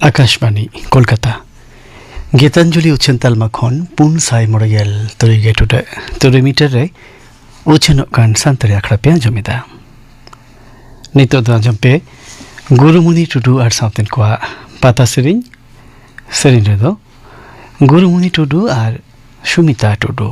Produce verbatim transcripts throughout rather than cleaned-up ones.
ᱟᱠᱟᱥᱵᱟᱱᱤ, ᱠᱳᱞᱠᱟᱛᱟ᱾ ᱜᱤᱛᱟᱧᱡᱚᱞᱤ ᱩᱪᱷᱟᱹᱱ ᱛᱟᱞᱢᱟ ᱠᱷᱚᱱ ᱯᱩᱱ ᱥᱟᱭ ᱢᱚᱬᱮ ᱜᱮᱞ ᱛᱩᱨᱩᱭ ᱜᱮ ᱴᱩᱰᱟᱹᱜ ᱛᱩᱨᱩᱭ ᱢᱤᱴᱟᱨ ᱨᱮ ᱩᱪᱷᱟᱹᱱᱚᱜ ᱠᱟᱱ ᱥᱟᱱᱛᱟᱲᱤ ᱟᱠᱷᱲᱟ ᱯᱮ ᱟᱸᱡᱚᱢ ᱮᱫᱟ᱾ ᱱᱤᱛᱚᱜ ᱫᱚ ᱟᱸᱡᱚᱢ ᱯᱮ ᱜᱩᱨᱩᱢᱩᱱᱤ ᱴᱩᱰᱩ ᱟᱨ ᱥᱟᱶᱛᱮᱱ ᱠᱚᱣᱟᱜ ᱯᱟᱛᱟ ᱥᱮᱨᱮᱧ᱾ ᱥᱮᱨᱮᱧ ᱨᱮᱫᱚ ᱜᱩᱨᱩᱢᱩᱱᱤ ᱴᱩᱰᱩ ᱟᱨ ᱥᱩᱢᱤᱛᱟ ᱴᱩᱰᱩ᱾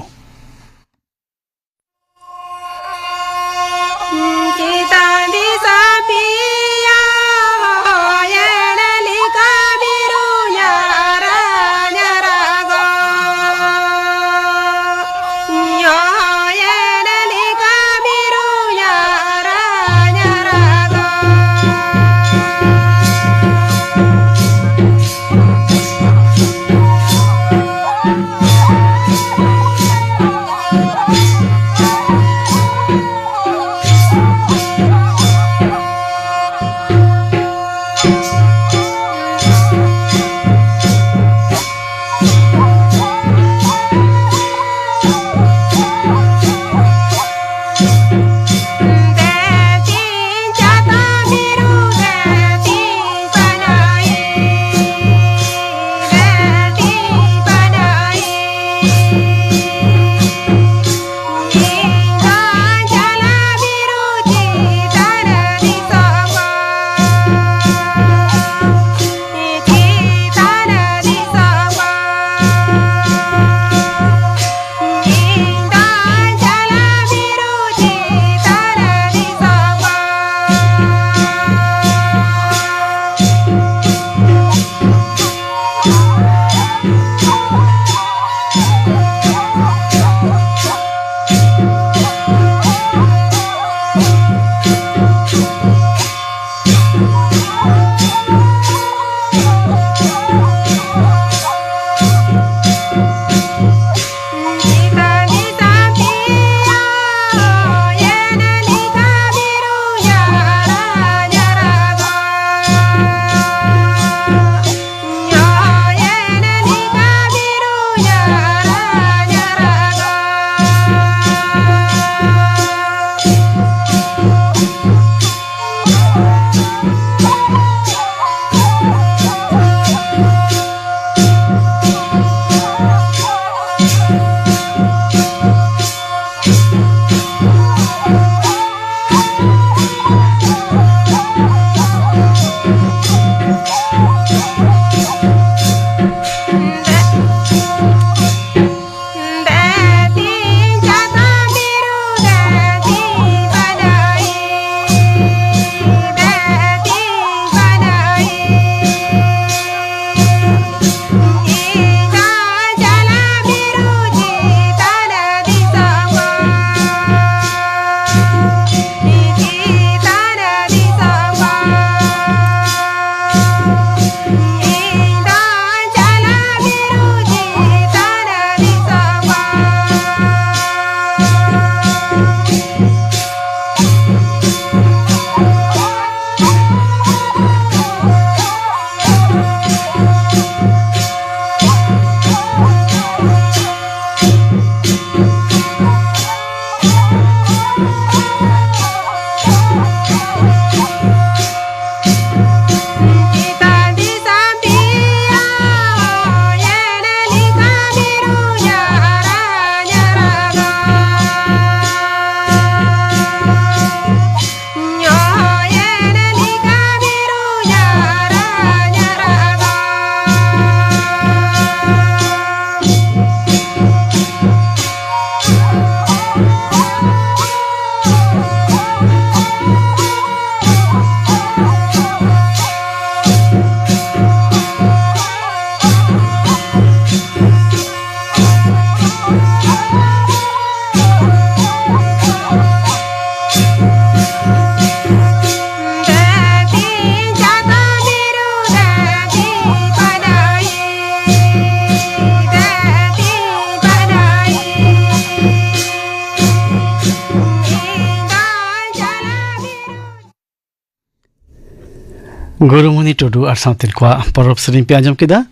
ᱜᱩᱨᱩᱢᱩᱱᱤ ᱴᱩᱰᱩ ᱟᱨ ᱥᱟᱶᱛᱮᱱ ᱠᱚᱣᱟᱜ ᱯᱚᱨᱚᱵᱽ ᱥᱮᱨᱮᱧ ᱯᱮ ᱟᱸᱡᱚᱢ ᱠᱮᱫᱟ᱾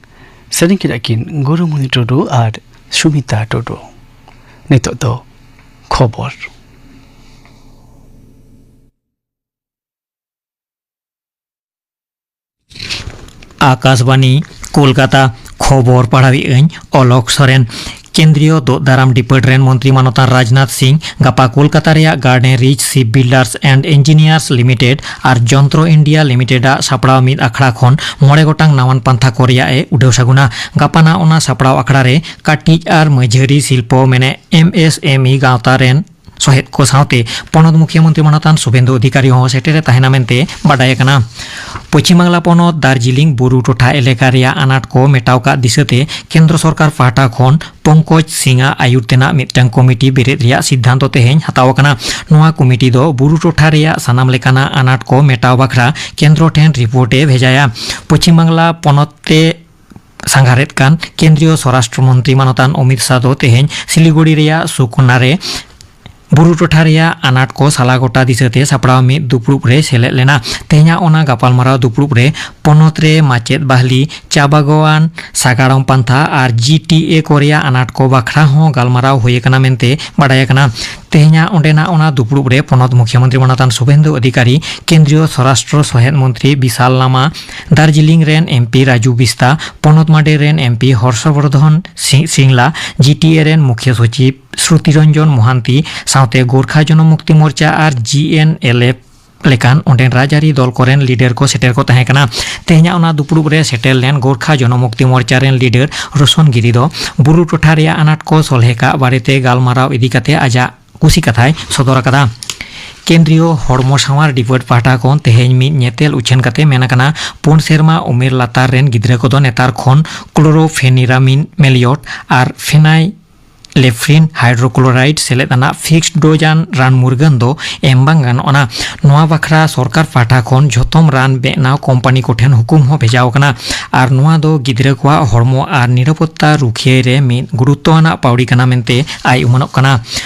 ᱥᱮᱨᱮᱧ ᱠᱮᱫᱟ ᱠᱤᱱ ᱜᱩᱨᱩᱢᱩᱱᱤ ᱴᱩᱰᱩ ᱟᱨ ᱥᱩᱢᱤᱛᱟ ᱴᱩᱰᱩ᱾ ᱱᱤᱛᱚᱜ ᱫᱚ ᱠᱷᱚᱵᱚᱨ᱾ ᱟᱠᱟᱥᱵᱟᱱᱤ, ᱠᱳᱞᱠᱟᱛᱟ᱾ ᱠᱷᱚᱵᱚᱨ ᱯᱟᱲᱦᱟᱣᱮᱫ ᱟᱹᱧ ᱚᱞᱚᱠ ᱥᱚᱨᱮᱱ᱾ ᱠᱮᱱᱫᱨᱤᱭᱚ ᱫᱚᱜ ᱫᱟᱨᱟᱢ ᱰᱤᱯᱟᱨᱴᱢᱮᱱᱴ ᱨᱮᱱ ᱢᱚᱱᱛᱨᱤ ᱢᱟᱱᱚᱛᱟᱱ ᱨᱟᱡᱽᱱᱟᱛᱷ ᱥᱤᱝ ᱜᱟᱯᱟ ᱠᱳᱞᱠᱟᱛᱟ ᱨᱮᱭᱟᱜ garden reach ship builders and engineers limited ᱟᱨ ᱡᱚᱱᱛᱨᱚ ᱤᱱᱰᱤᱭᱟ ᱞᱤᱢᱤᱴᱮᱰ ᱟᱜ ᱥᱟᱯᱲᱟᱣ ᱢᱤᱫ ᱟᱠᱷᱲᱟ ᱠᱷᱚᱱ ᱢᱚᱬᱮ ᱜᱚᱴᱟᱝ ᱱᱟᱣᱟᱱ ᱯᱟᱱᱛᱷᱟ ᱠᱚ ᱨᱮᱭᱟᱜ ᱮ ᱩᱰᱷᱟᱹᱣ ᱥᱟᱹᱜᱩᱱᱟ᱾ ᱜᱟᱯᱟᱱᱟᱜ ᱚᱱᱟ ᱥᱟᱯᱲᱟᱣ ᱟᱠᱷᱲᱟ ᱨᱮ ᱠᱟᱹᱴᱤᱡ ᱟᱨ ᱢᱟᱹᱡᱷᱟᱹᱨᱤ ᱥᱤᱞᱯᱚ ᱢᱮᱱᱮ ᱮᱢ ᱮᱥ ᱮᱢ ᱤ ᱜᱟᱶᱛᱟ ᱨᱮᱱ ᱥᱚᱦᱮᱫ ᱠᱚ ᱥᱟᱶᱛᱮ ᱯᱚᱱᱚᱛ ᱢᱩᱠᱷᱤᱭᱟᱹ ᱢᱚᱱᱛᱨᱤ ᱢᱟᱱᱚᱛᱟᱱ ᱥᱩᱵᱷᱮᱱᱫᱩ ᱚᱫᱷᱤᱠᱟᱨᱤ ᱦᱚᱸ ᱥᱮᱴᱮᱨᱮ ᱛᱟᱦᱮᱱᱟ ᱢᱮᱱᱛᱮ ᱵᱟᱰᱟᱭ ᱟᱠᱟᱱᱟ᱾ ᱯᱚᱪᱷᱤᱢ ᱵᱟᱝᱞᱟ ᱯᱚᱱᱚᱛ ᱫᱟᱨᱡᱤᱞᱤᱝ ᱵᱩᱨᱩ ᱴᱚᱴᱷᱟ ᱮᱞᱟᱠᱟ ᱨᱮᱭᱟᱜ ᱟᱱᱟᱴ ᱠᱚ ᱢᱮᱴᱟᱣ ᱠᱟᱜ ᱫᱤᱥᱟᱹᱛᱮ ᱠᱮᱱᱫᱨᱚ ᱥᱚᱨᱠᱟᱨ ᱯᱟᱦᱴᱟ ᱠᱷᱚᱱ ᱯᱚᱝᱠᱚᱡᱽ ᱥᱤᱝ ᱟᱜ ᱟᱹᱭᱩᱨ ᱛᱮᱱᱟᱜ ᱢᱤᱫᱴᱟᱝ ᱠᱚᱢᱤᱴᱤ ᱵᱮᱨᱮᱫ ᱨᱮᱭᱟᱜ ᱥᱤᱫᱽᱫᱷᱟᱱᱛᱚ ᱛᱮᱦᱮᱧ ᱦᱟᱛᱟᱣ ᱟᱠᱟᱱᱟ᱾ ᱱᱚᱣᱟ ᱠᱚᱢᱤᱴᱤ ᱫᱚ ᱵᱩᱨᱩ ᱴᱚᱴᱷᱟ ᱨᱮᱭᱟᱜ ᱥᱟᱱᱟᱢ ᱞᱮᱠᱟᱱᱟᱜ ᱟᱱᱟᱴ ᱠᱚ ᱢᱮᱴᱟᱣ ᱵᱟᱠᱷᱨᱟ ᱠᱮᱱᱫᱨᱚ ᱴᱷᱮᱱ ᱨᱤᱯᱳᱨᱴ ᱮ ᱵᱷᱮᱡᱟᱭᱟ᱾ ᱯᱚᱪᱷᱤᱢ ᱵᱟᱝᱞᱟ ᱯᱚᱱᱚᱛ ᱛᱮ ᱥᱟᱸᱜᱷᱟᱨᱮᱫ ᱠᱟᱱ ᱠᱮᱱᱫᱨᱤᱭᱚ ᱥᱚᱨᱟᱥᱴᱨᱚ ᱢᱚᱱᱛᱨᱤ ᱢᱟᱱᱚᱛᱟᱱ ᱚᱢᱤᱛ ᱥᱟᱦ ᱫᱚ ᱛᱮᱦᱮᱧ ᱥᱤᱞᱤᱜᱩᱲᱤ ᱨᱮᱭᱟᱜ ᱥᱩᱠᱷᱱᱟ ᱨᱮ ᱵᱩᱨᱩ ᱴᱚᱴᱷᱟ ᱨᱮᱭᱟᱜ ᱟᱱᱟᱴ ᱠᱚ ᱥᱟᱞᱟ ᱜᱚᱴᱟ ᱫᱤᱥᱟᱹᱛᱮ ᱥᱟᱯᱲᱟᱣ ᱢᱤᱫ ᱫᱩᱯᱲᱩᱵ ᱨᱮ ᱥᱮᱞᱮᱫ ᱞᱮᱱᱟ᱾ ᱛᱮᱦᱮᱧᱟᱜ ᱚᱱᱟ ᱜᱟᱯᱟᱞᱢᱟᱨᱟᱣ ᱫᱩᱯᱲᱩᱵ ᱨᱮ ᱯᱚᱱᱚᱛ ᱨᱮ ᱢᱟᱪᱮᱫ ᱵᱟᱦᱞᱤ, ᱪᱟ ᱵᱟᱜᱣᱟᱱ, ᱥᱟᱜᱟᱲᱚᱢ ᱯᱟᱱᱛᱷᱟ ᱟᱨ ᱡᱤ ᱴᱤ ᱮ ᱠᱚ ᱨᱮᱭᱟᱜ ᱟᱱᱟᱴ ᱠᱚ ᱵᱟᱠᱷᱨᱟ ᱦᱚᱸ ᱜᱟᱞᱢᱟᱨᱟᱣ ᱦᱩᱭ ᱟᱠᱟᱱᱟ ᱢᱮᱱᱛᱮ ᱵᱟᱰᱟᱭ ᱟᱠᱟᱱᱟ᱾ ᱛᱮᱦᱮᱧᱟᱜ ᱚᱸᱰᱮᱱᱟᱜ ᱚᱱᱟ ᱫᱩᱯᱲᱩᱵ ᱨᱮ ᱯᱚᱱᱚᱛ ᱢᱩᱠᱷᱭᱟᱹ ᱢᱚᱱᱛᱨᱤ ᱢᱟᱱᱚᱛᱟᱱ ᱥᱩᱵᱷᱮᱱᱫᱩ ᱚᱫᱷᱤᱠᱟᱨᱤ, ᱠᱮᱱᱫᱨᱤᱭᱚ ᱥᱚᱨᱟᱥᱴᱨᱚ ᱥᱚᱦᱮᱫ ᱢᱚᱱᱛᱨᱤ ᱵᱤᱥᱟᱞ ᱞᱟᱢᱟ, ᱫᱟᱨᱡᱤᱞᱤᱝ ᱨᱮᱱ ᱮᱢ ᱯᱤ ᱨᱟᱡᱩ ᱵᱤᱥᱛᱟ, ᱯᱚᱱᱚᱛ ᱢᱟᱰᱮ ᱨᱮᱱ M P Harshavardhan C-, ᱥᱤᱝᱞᱟ, G T A ᱨᱮᱱ ᱢᱩᱠᱷᱭᱟᱹ ᱥᱚᱪᱤᱵᱽ ᱥᱨᱩᱛᱤ ᱨᱚᱧᱡᱚᱱ ᱢᱚᱦᱟᱱᱛᱤ ᱥᱟᱶᱛᱮ ᱜᱳᱨᱠᱷᱟ ᱡᱚᱱᱚᱢᱩᱠᱛᱤ ᱢᱳᱨᱪᱟ ᱟᱨ ᱡᱤ ᱮᱱ ᱮᱞ ᱮᱯᱷ ᱞᱮᱠᱟᱱ ᱚᱸᱰᱮᱱ ᱨᱟᱡᱽᱟᱹᱨᱤ ᱫᱚᱞ ᱠᱚᱨᱮᱱ ᱞᱤᱰᱟᱨ ᱠᱚ ᱥᱮᱴᱮᱨ ᱠᱚ ᱛᱟᱦᱮᱸ ᱠᱟᱱᱟ᱾ ᱛᱮᱦᱮᱧᱟᱜ ᱚᱱᱟ ᱫᱩᱯᱲᱩᱵ ᱨᱮ ᱥᱮᱴᱮᱨ ᱞᱮᱱ ᱜᱳᱨᱠᱷᱟ ᱡᱚᱱᱚᱢᱩᱠᱛᱤ ᱢᱳᱨᱪᱟ ᱨᱮᱱ ᱞᱤᱰᱟᱨ ᱨᱳᱥᱚᱱ ᱜᱤᱨᱤ ᱫᱚ ᱵᱩᱨᱩ ᱴᱚᱴᱷᱟ ᱨᱮᱭᱟᱜ ᱟᱱᱟᱴ ᱠᱚ ᱥᱚᱞᱦᱮ ᱠᱟᱜ ᱵᱟᱨᱮᱛᱮ ᱜᱟᱞᱢᱟᱨᱟᱣ ᱤᱫᱤ ᱠᱟᱛᱮ ᱟᱡᱟᱜ ᱠᱩᱥᱤ ᱠᱟᱛᱷᱟᱭ ᱥᱚᱫᱚᱨ ᱟᱠᱟᱫᱟ᱾ ᱠᱮᱱᱫᱨᱤᱭᱚ ᱦᱚᱲᱢᱚ ᱥᱟᱶᱟᱨ ᱰᱤᱯᱟᱨᱴ ᱯᱟᱦᱴᱟ ᱠᱷᱚᱱ ᱛᱮᱦᱮᱧ ᱢᱤᱫ ᱧᱮᱛᱮᱞ ᱩᱪᱷᱟᱹᱱ ᱠᱟᱛᱮ ᱢᱮᱱ ᱟᱠᱟᱱᱟ, ᱯᱩᱱ ᱥᱮᱨᱢᱟ ᱩᱢᱮᱨ ᱞᱟᱛᱟᱨ ᱨᱮᱱ ᱜᱤᱫᱽᱨᱟᱹ ᱠᱚᱫᱚ ᱱᱮᱛᱟᱨ ᱠᱷᱚᱱ ᱠᱞᱳᱨᱳᱯᱷᱮᱱᱤᱨᱟᱢᱤᱱ ᱢᱮᱞᱤᱭᱚᱴ ᱟᱨ ᱯᱷᱮᱱᱟᱭ ᱞᱮᱯᱷᱨᱤᱱ ᱦᱟᱭᱰᱨᱳᱠᱞᱳᱨᱟᱭᱤᱰ ᱥᱮᱞᱮᱫ ᱟᱱᱟᱜ ᱯᱷᱤᱠᱥᱰ ᱰᱳᱡᱽ ᱟᱱ ᱨᱟᱱ ᱢᱩᱨᱜᱟᱹᱱ ᱫᱚ ᱮᱢ ᱵᱟᱝ ᱜᱟᱱᱚᱜ ᱠᱟᱱᱟ᱾ ᱱᱚᱣᱟ ᱵᱟᱠᱷᱨᱟ ᱥᱚᱨᱠᱟᱨ ᱯᱟᱦᱴᱟ ᱠᱷᱚᱱ ᱡᱷᱚᱛᱚᱢ ᱨᱟᱱ ᱵᱮᱱᱟᱣ ᱠᱳᱢᱯᱟᱱᱤ ᱠᱚᱴᱷᱮᱱ ᱦᱩᱠᱩᱢ ᱦᱚᱸ ᱵᱷᱮᱡᱟᱣ ᱟᱠᱟᱱᱟ ᱟᱨ ᱱᱚᱣᱟ ᱫᱚ ᱜᱤᱫᱽᱨᱟᱹ ᱠᱚᱣᱟᱜ ᱦᱚᱲᱢᱚ ᱟᱨ ᱱᱤᱨᱟᱯᱚᱛᱛᱟ ᱨᱩᱠᱷᱤᱭᱟᱹ ᱨᱮ ᱢᱤᱫ ᱜᱩᱨᱩᱛᱛᱚ ᱟᱱᱟᱜ ᱯᱟᱹᱣᱲᱤ ᱠᱟᱱᱟ ᱢᱮᱱᱛᱮ ᱟᱭ ᱩᱢᱟᱹᱱᱚᱜ ᱠᱟᱱᱟ᱾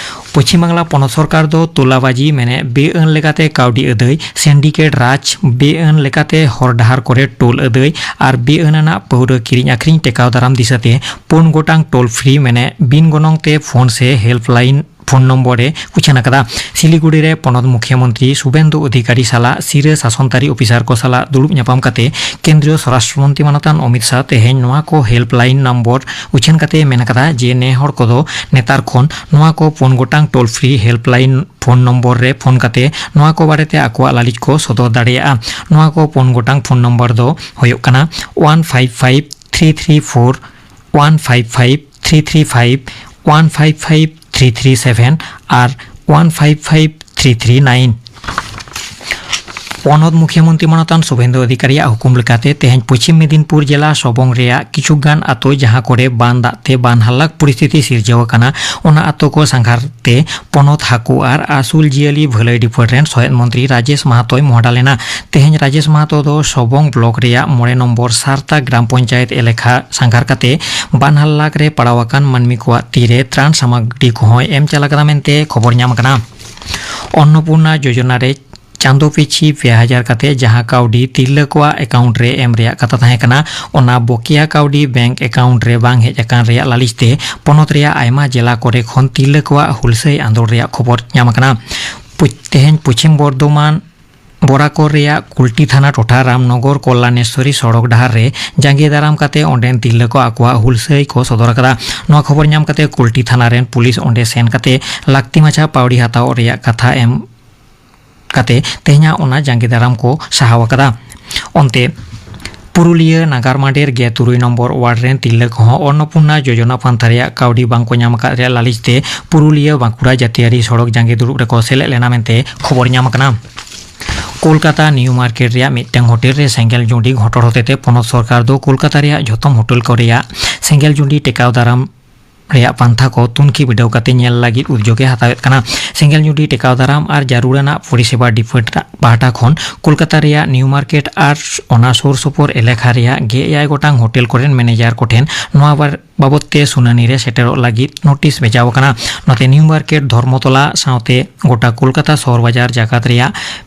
ᱯᱚᱪᱷᱤᱢ ᱵᱟᱝᱞᱟ ᱯᱚᱱᱚᱛ ᱥᱚᱨᱠᱟᱨ ᱫᱚ ᱛᱳᱞᱟᱵᱟᱡᱤ, ᱢᱮᱱᱮ ᱵᱮᱼᱟᱹᱱ ᱞᱮᱠᱟᱛᱮ ᱠᱟᱹᱣᱰᱤ ᱟᱹᱫᱟᱹᱭ, ᱥᱮᱱᱰᱤᱠᱮᱴ ᱨᱟᱡᱽ, ᱵᱮᱼᱟᱹᱱ ᱞᱮᱠᱟᱛᱮ ᱦᱚᱨ ᱰᱟᱦᱟᱨ ᱠᱚᱨᱮ ᱴᱳᱞ ᱟᱹᱫᱟᱹᱭ ᱟᱨ ᱵᱮᱼᱟᱹᱱ ᱟᱱᱟᱜ ᱯᱟᱹᱣᱨᱟᱹ ᱠᱤᱨᱤᱧ ᱟᱹᱠᱷᱨᱤᱧ ᱴᱮᱠᱟᱣ ᱫᱟᱨᱟᱢ ᱫᱤᱥᱟᱹᱛᱮ ᱯᱩᱱ ᱜᱚᱴᱟᱝ ᱴᱳᱞ ᱯᱷᱨᱤ, ᱢᱮᱱᱮ ᱵᱤᱱ ᱜᱚᱱᱚᱝ ᱛᱮ ᱯᱷᱳᱱ ᱥᱮ ᱦᱮᱞᱯᱞᱟᱭᱤᱱ ᱯᱷᱳᱱ ᱱᱚᱢᱵᱚᱨ ᱮ ᱩᱪᱷᱟᱹᱱ ᱟᱠᱟᱫᱟ᱾ ᱥᱤᱞᱤᱜᱩᱲᱤ ᱨᱮ ᱯᱚᱱᱚᱛ ᱢᱩᱠᱷᱭᱟᱹ ᱢᱚᱱᱛᱨᱤ ᱥᱩᱵᱮᱱᱫᱩ ᱚᱫᱷᱤᱠᱟᱨᱤ ᱥᱟᱞᱟᱜ ᱥᱤᱨᱟᱹ ᱥᱟᱥᱚᱱᱛᱟᱨᱤ ᱚᱯᱷᱤᱥᱟᱨ ᱠᱚ ᱥᱟᱞᱟᱜ ᱫᱩᱲᱩᱵ ᱧᱟᱯᱟᱢ ᱠᱟᱛᱮ ᱠᱮᱱᱫᱨᱤᱭᱚ ᱥᱚᱨᱟᱥᱴᱨᱚ ᱢᱚᱱᱛᱨᱤ ᱢᱟᱱᱚᱛᱟᱱ ᱚᱢᱤᱛ ᱥᱟᱦ ᱛᱮᱦᱮᱧ ᱱᱚᱣᱟ ᱠᱚ ᱦᱮᱞᱯᱞᱟᱭᱤᱱ ᱱᱚᱢᱵᱚᱨ ᱩᱪᱷᱟᱹᱱ ᱠᱟᱛᱮ ᱢᱮᱱ ᱟᱠᱟᱫᱟ ᱡᱮ ᱱᱮ ᱦᱚᱲ ᱠᱚᱫᱚ ᱱᱮᱛᱟᱨ ᱠᱷᱚᱱ ᱱᱚᱣᱟ ᱠᱚ ᱯᱩᱱ ᱜᱚᱴᱟᱝ toll free helpline phone number ᱨᱮ ᱯᱷᱳᱱ ᱠᱟᱛᱮ ᱱᱚᱣᱟ ᱠᱚ ᱵᱟᱨᱮᱛᱮ ᱟᱠᱚᱣᱟᱜ ᱞᱟᱹᱞᱤᱥ ᱠᱚ ᱥᱚᱫᱚᱨ ᱫᱟᱲᱮᱭᱟᱜᱼᱟ᱾ ᱱᱚᱣᱟ ᱠᱚ ᱯᱩᱱ ᱜᱚᱴᱟᱝ ᱯᱷᱳᱱ ᱱᱚᱢᱵᱚᱨ ᱫᱚ ᱦᱩᱭᱩᱜ ᱠᱟᱱᱟ one five five three three four, one five five three three five, one five five three three seven ᱟᱨ one five five three three nine. ᱯᱚᱱᱚᱛ ᱢᱩᱠᱷᱭᱟᱹ ᱢᱚᱱᱛᱨᱤ ᱢᱟᱱᱚᱛᱟᱱ ᱥᱩᱵᱷᱮᱱᱫᱩ ᱚᱫᱷᱤᱠᱟᱨᱤᱭᱟᱜ ᱦᱩᱠᱩᱢ ᱞᱮᱠᱟᱛᱮ ᱛᱮᱦᱮᱧ ᱯᱚᱪᱷᱤᱢ ᱢᱮᱫᱤᱱᱯᱩᱨ ᱡᱮᱞᱟ ᱥᱚᱵᱚᱝ ᱨᱮᱭᱟᱜ ᱠᱤᱪᱷᱩ ᱜᱟᱱ ᱟᱛᱳ, ᱡᱟᱦᱟᱸ ᱠᱚᱨᱮ ᱵᱟᱱ ᱫᱟᱜ ᱛᱮ ᱵᱟᱱ ᱦᱟᱞᱞᱟᱠ ᱯᱚᱨᱤᱥᱛᱷᱤᱛᱤ ᱥᱤᱨᱡᱟᱹᱣ ᱟᱠᱟᱱᱟ, ᱚᱱᱟ ᱟᱛᱳ ᱠᱚ ᱥᱟᱸᱜᱷᱟᱨ ᱛᱮ ᱯᱚᱱᱚᱛ ᱦᱟᱹᱠᱩ ᱟᱨ ᱟᱹᱥᱩᱞ ᱡᱤᱭᱟᱹᱞᱤ ᱵᱷᱟᱹᱞᱟᱹᱭ ᱰᱤᱯᱟᱨᱴᱢᱮᱱᱴ ᱥᱚᱦᱮᱫ ᱢᱚᱱᱛᱨᱤ ᱨᱟᱡᱮᱥ ᱢᱟᱦᱟᱛᱚᱭ ᱢᱚᱦᱰᱟ ᱞᱮᱱᱟ᱾ ᱛᱮᱦᱮᱧ ᱨᱟᱡᱮᱥ ᱢᱟᱦᱟᱛᱚ ᱫᱚ ᱥᱚᱵᱚᱝ ᱵᱞᱚᱠ ᱨᱮᱭᱟᱜ ᱢᱚᱬᱮ ᱱᱚᱢᱵᱚᱨ ᱥᱟᱨᱛᱟ ᱜᱨᱟᱢ ᱯᱚᱧᱪᱟᱭᱮᱛ ᱮᱞᱟᱠᱟ ᱥᱟᱸᱜᱷᱟᱨ ᱠᱟᱛᱮ ᱵᱟᱱ ᱦᱟᱞᱞᱟᱠ ᱨᱮ ᱯᱟᱲᱟᱣ ᱟᱠᱟᱱ ᱢᱟᱹᱱᱢᱤ ᱠᱚᱣᱟᱜ ᱛᱤᱨᱮ ᱛᱨᱟᱱ ᱥᱟᱢᱟᱜᱨᱤ ᱠᱚᱦᱚᱸᱭ ᱮᱢ ᱪᱟᱞ ᱟᱠᱟᱫᱟ ᱢᱮᱱᱛᱮ ᱠᱷᱚᱵᱚᱨ ᱧᱟᱢ ᱟᱠᱟᱱᱟ᱾ ᱚᱱᱱᱚᱯᱩᱨᱱᱟ ᱡᱳᱡᱚᱱᱟ ᱨᱮ ᱪᱟᱸᱫᱚ ᱯᱤᱪᱷᱤ ᱯᱮ ᱦᱟᱡᱟᱨ ᱠᱟᱛᱮ ᱡᱟᱦᱟᱸ ᱠᱟᱹᱣᱰᱤ ᱛᱤᱨᱞᱟᱹ ᱠᱚᱣᱟᱜ ᱮᱠᱟᱣᱩᱱᱴ ᱨᱮ ᱮᱢ ᱨᱮᱭᱟᱜ ᱠᱟᱛᱷᱟ ᱛᱟᱦᱮᱸ ᱠᱟᱱᱟ, ᱚᱱᱟ ᱵᱚᱠᱤᱭᱟ ᱠᱟᱹᱣᱰᱤ ᱵᱮᱝᱠ ᱮᱠᱟᱣᱩᱱᱴ ᱨᱮ ᱵᱟᱝ ᱦᱮᱡ ᱟᱠᱟᱱ ᱨᱮᱭᱟᱜ ᱞᱟᱹᱞᱤᱥ ᱛᱮ ᱯᱚᱱᱚᱛ ᱨᱮᱭᱟᱜ ᱟᱭᱢᱟ ᱡᱮᱞᱟ ᱠᱚᱨᱮ ᱠᱷᱚᱱ ᱛᱤᱨᱞᱟᱹ ᱠᱚᱣᱟᱜ ᱦᱩᱞᱥᱟᱹᱭ ᱟᱸᱫᱳᱲ ᱨᱮᱭᱟᱜ ᱠᱷᱚᱵᱚᱨ ᱧᱟᱢ ᱟᱠᱟᱱᱟ᱾ ᱯᱩᱪ-, ᱛᱮᱦᱮᱧ ᱯᱚᱪᱷᱤᱢ ᱵᱚᱨᱫᱷᱚᱢᱟᱱ ᱵᱚᱨᱟᱠᱚᱨ ᱨᱮᱭᱟᱜ ᱠᱩᱞᱴᱤ ᱛᱷᱟᱱᱟ ᱴᱚᱴᱷᱟ ᱨᱟᱢᱱᱚᱜᱚᱨ ᱠᱚᱞᱞᱟᱱᱮᱥᱣᱚᱨᱤ ᱥᱚᱲᱚᱠ ᱰᱟᱦᱟᱨ ᱨᱮ ᱡᱟᱸᱜᱮ ᱫᱟᱨᱟᱢ ᱠᱟᱛᱮ ᱚᱸᱰᱮᱱ ᱛᱤᱨᱞᱟᱹ ᱠᱚ ᱟᱠᱚᱣᱟᱜ ᱦᱩᱞᱥᱟᱹᱭ ᱠᱚ ᱥᱚᱫᱚᱨ ᱟᱠᱟᱫᱟ᱾ ᱱᱚᱣᱟ ᱠᱷᱚᱵᱚᱨ ᱧᱟᱢ ᱠᱟᱛᱮ ᱠᱩᱞᱴᱤ ᱛᱷᱟᱱᱟ ᱨᱮᱱ ᱯᱩᱞᱤᱥ ᱚᱸᱰᱮ ᱥᱮᱱ ᱠᱟᱛᱮ ᱞᱟᱹᱠᱛᱤ ᱢᱟᱪᱷᱟ ᱯᱟᱹᱣᱲᱤ ᱦᱟᱛᱟᱣ ᱨᱮᱭᱟᱜ ᱠᱟᱛᱷᱟ ᱮᱢ ᱠᱟᱛᱮ ᱛᱮᱦᱮᱧᱟᱜ ᱚᱱᱟ ᱡᱟᱸᱜᱮ ᱫᱟᱨᱟᱢ ᱠᱚ ᱥᱟᱦᱟᱣ ᱟᱠᱟᱫᱟ᱾ ᱚᱱᱛᱮ ᱯᱩᱨᱩᱞᱤᱭᱟᱹ ᱱᱟᱜᱟᱨ ᱢᱟᱰᱮᱨ ᱜᱮ ᱛᱩᱨᱩᱭ ᱱᱚᱢᱵᱚᱨ ᱣᱟᱨᱰ ᱨᱮᱱ ᱛᱤᱨᱞᱟᱹ ᱠᱚᱦᱚᱸ ᱚᱱᱱᱚᱯᱩᱨᱱᱟ ᱡᱳᱡᱚᱱᱟ ᱯᱟᱱᱛᱷᱟ ᱨᱮᱭᱟᱜ ᱠᱟᱹᱣᱰᱤ ᱵᱟᱝ ᱠᱚ ᱧᱟᱢ ᱟᱠᱟᱫ ᱨᱮᱭᱟᱜ ᱞᱟᱹᱞᱤᱥ ᱛᱮ ᱯᱩᱨᱩᱞᱤᱭᱟᱹ ᱵᱟᱸᱠᱩᱲᱟ ᱡᱟᱹᱛᱤᱭᱟᱹᱨᱤ ᱥᱚᱲᱚᱠ ᱡᱟᱸᱜᱮ ᱫᱩᱲᱩᱵ ᱨᱮᱠᱚ ᱥᱮᱞᱮᱫ ᱞᱮᱱᱟ ᱢᱮᱱᱛᱮ ᱠᱷᱚᱵᱚᱨ ᱧᱟᱢ ᱟᱠᱟᱱᱟ᱾ ᱠᱳᱞᱠᱟᱛᱟ ᱱᱤᱭᱩ ᱢᱟᱨᱠᱮᱴ ᱨᱮᱭᱟᱜ ᱢᱤᱫᱴᱟᱝ ᱦᱳᱴᱮᱞ ᱨᱮ ᱥᱮᱸᱜᱮᱞ ᱡᱩᱸᱰᱤ ᱜᱷᱚᱴᱚᱱ ᱦᱚᱛᱮᱛᱮ ᱯᱚᱱᱚᱛ ᱥᱚᱨᱠᱟᱨ ᱫᱚ ᱠᱳᱞᱠᱟᱛᱟ ᱨᱮᱭᱟᱜ ᱡᱷᱚᱛᱚᱢ ᱦᱳᱴᱮᱞ ᱠᱚ ᱨᱮᱭᱟᱜ ᱥᱮᱸᱜᱮᱞ ᱡᱩᱸᱰᱤ ᱴᱮᱠᱟᱣ ᱫᱟᱨᱟᱢ ᱨᱮᱭᱟᱜ ᱯᱟᱱᱛᱷᱟ ᱠᱚ ᱛᱩᱱᱠᱷᱤ ᱵᱤᱰᱟᱹᱣ ᱠᱟᱛᱮ ᱧᱮᱞ ᱞᱟᱹᱜᱤᱫ ᱩᱫᱽᱡᱳᱜ ᱮ ᱦᱟᱛᱟᱣᱮᱫ ᱠᱟᱱᱟ᱾ ᱥᱮᱸᱜᱮᱞ ᱧᱩᱰᱤ ᱴᱮᱠᱟᱣ ᱫᱟᱨᱟᱢ ᱟᱨ ᱡᱟᱹᱨᱩᱲᱟᱱᱟᱜ ᱯᱚᱨᱤᱥᱮᱵᱟ ᱰᱤᱯᱟᱨᱴ ᱯᱟᱦᱴᱟ ᱠᱷᱚᱱ ᱠᱳᱞᱠᱟᱛᱟ ᱨᱮᱭᱟᱜ ᱱᱤᱭᱩ ᱢᱟᱨᱠᱮᱴ ᱟᱨ ᱚᱱᱟ ᱥᱩᱨ ᱥᱩᱯᱩᱨ ᱮᱞᱟᱠᱟ ᱨᱮᱭᱟᱜ ᱜᱮᱞ ᱮᱭᱟᱭ ᱜᱚᱴᱟᱝ ᱦᱳᱴᱮᱞ ᱠᱚᱨᱮᱱ ᱢᱮᱱᱮᱡᱟᱨ ᱠᱚᱴᱷᱮᱱ ᱱᱚᱣᱟ ᱵᱟᱨ ᱵᱟᱵᱚᱫ ᱛᱮ ᱥᱩᱱᱟᱹᱱᱤ ᱨᱮ ᱥᱮᱴᱮᱨᱚᱜ ᱞᱟᱹᱜᱤᱫ ᱱᱳᱴᱤᱥ ᱵᱷᱮᱡᱟᱣ ᱟᱠᱟᱱᱟ᱾ ᱱᱚᱛᱮ ᱱᱤᱭᱩ ᱢᱟᱨᱠᱮᱴ, ᱫᱷᱚᱨᱢᱚᱛᱚᱞᱟ ᱥᱟᱶᱛᱮ ᱜᱚᱴᱟ ᱠᱳᱞᱠᱟᱛᱟ ᱥᱚᱦᱚᱨ ᱵᱟᱡᱟᱨ ᱡᱟᱠᱟᱛ ᱨᱮᱭᱟᱜ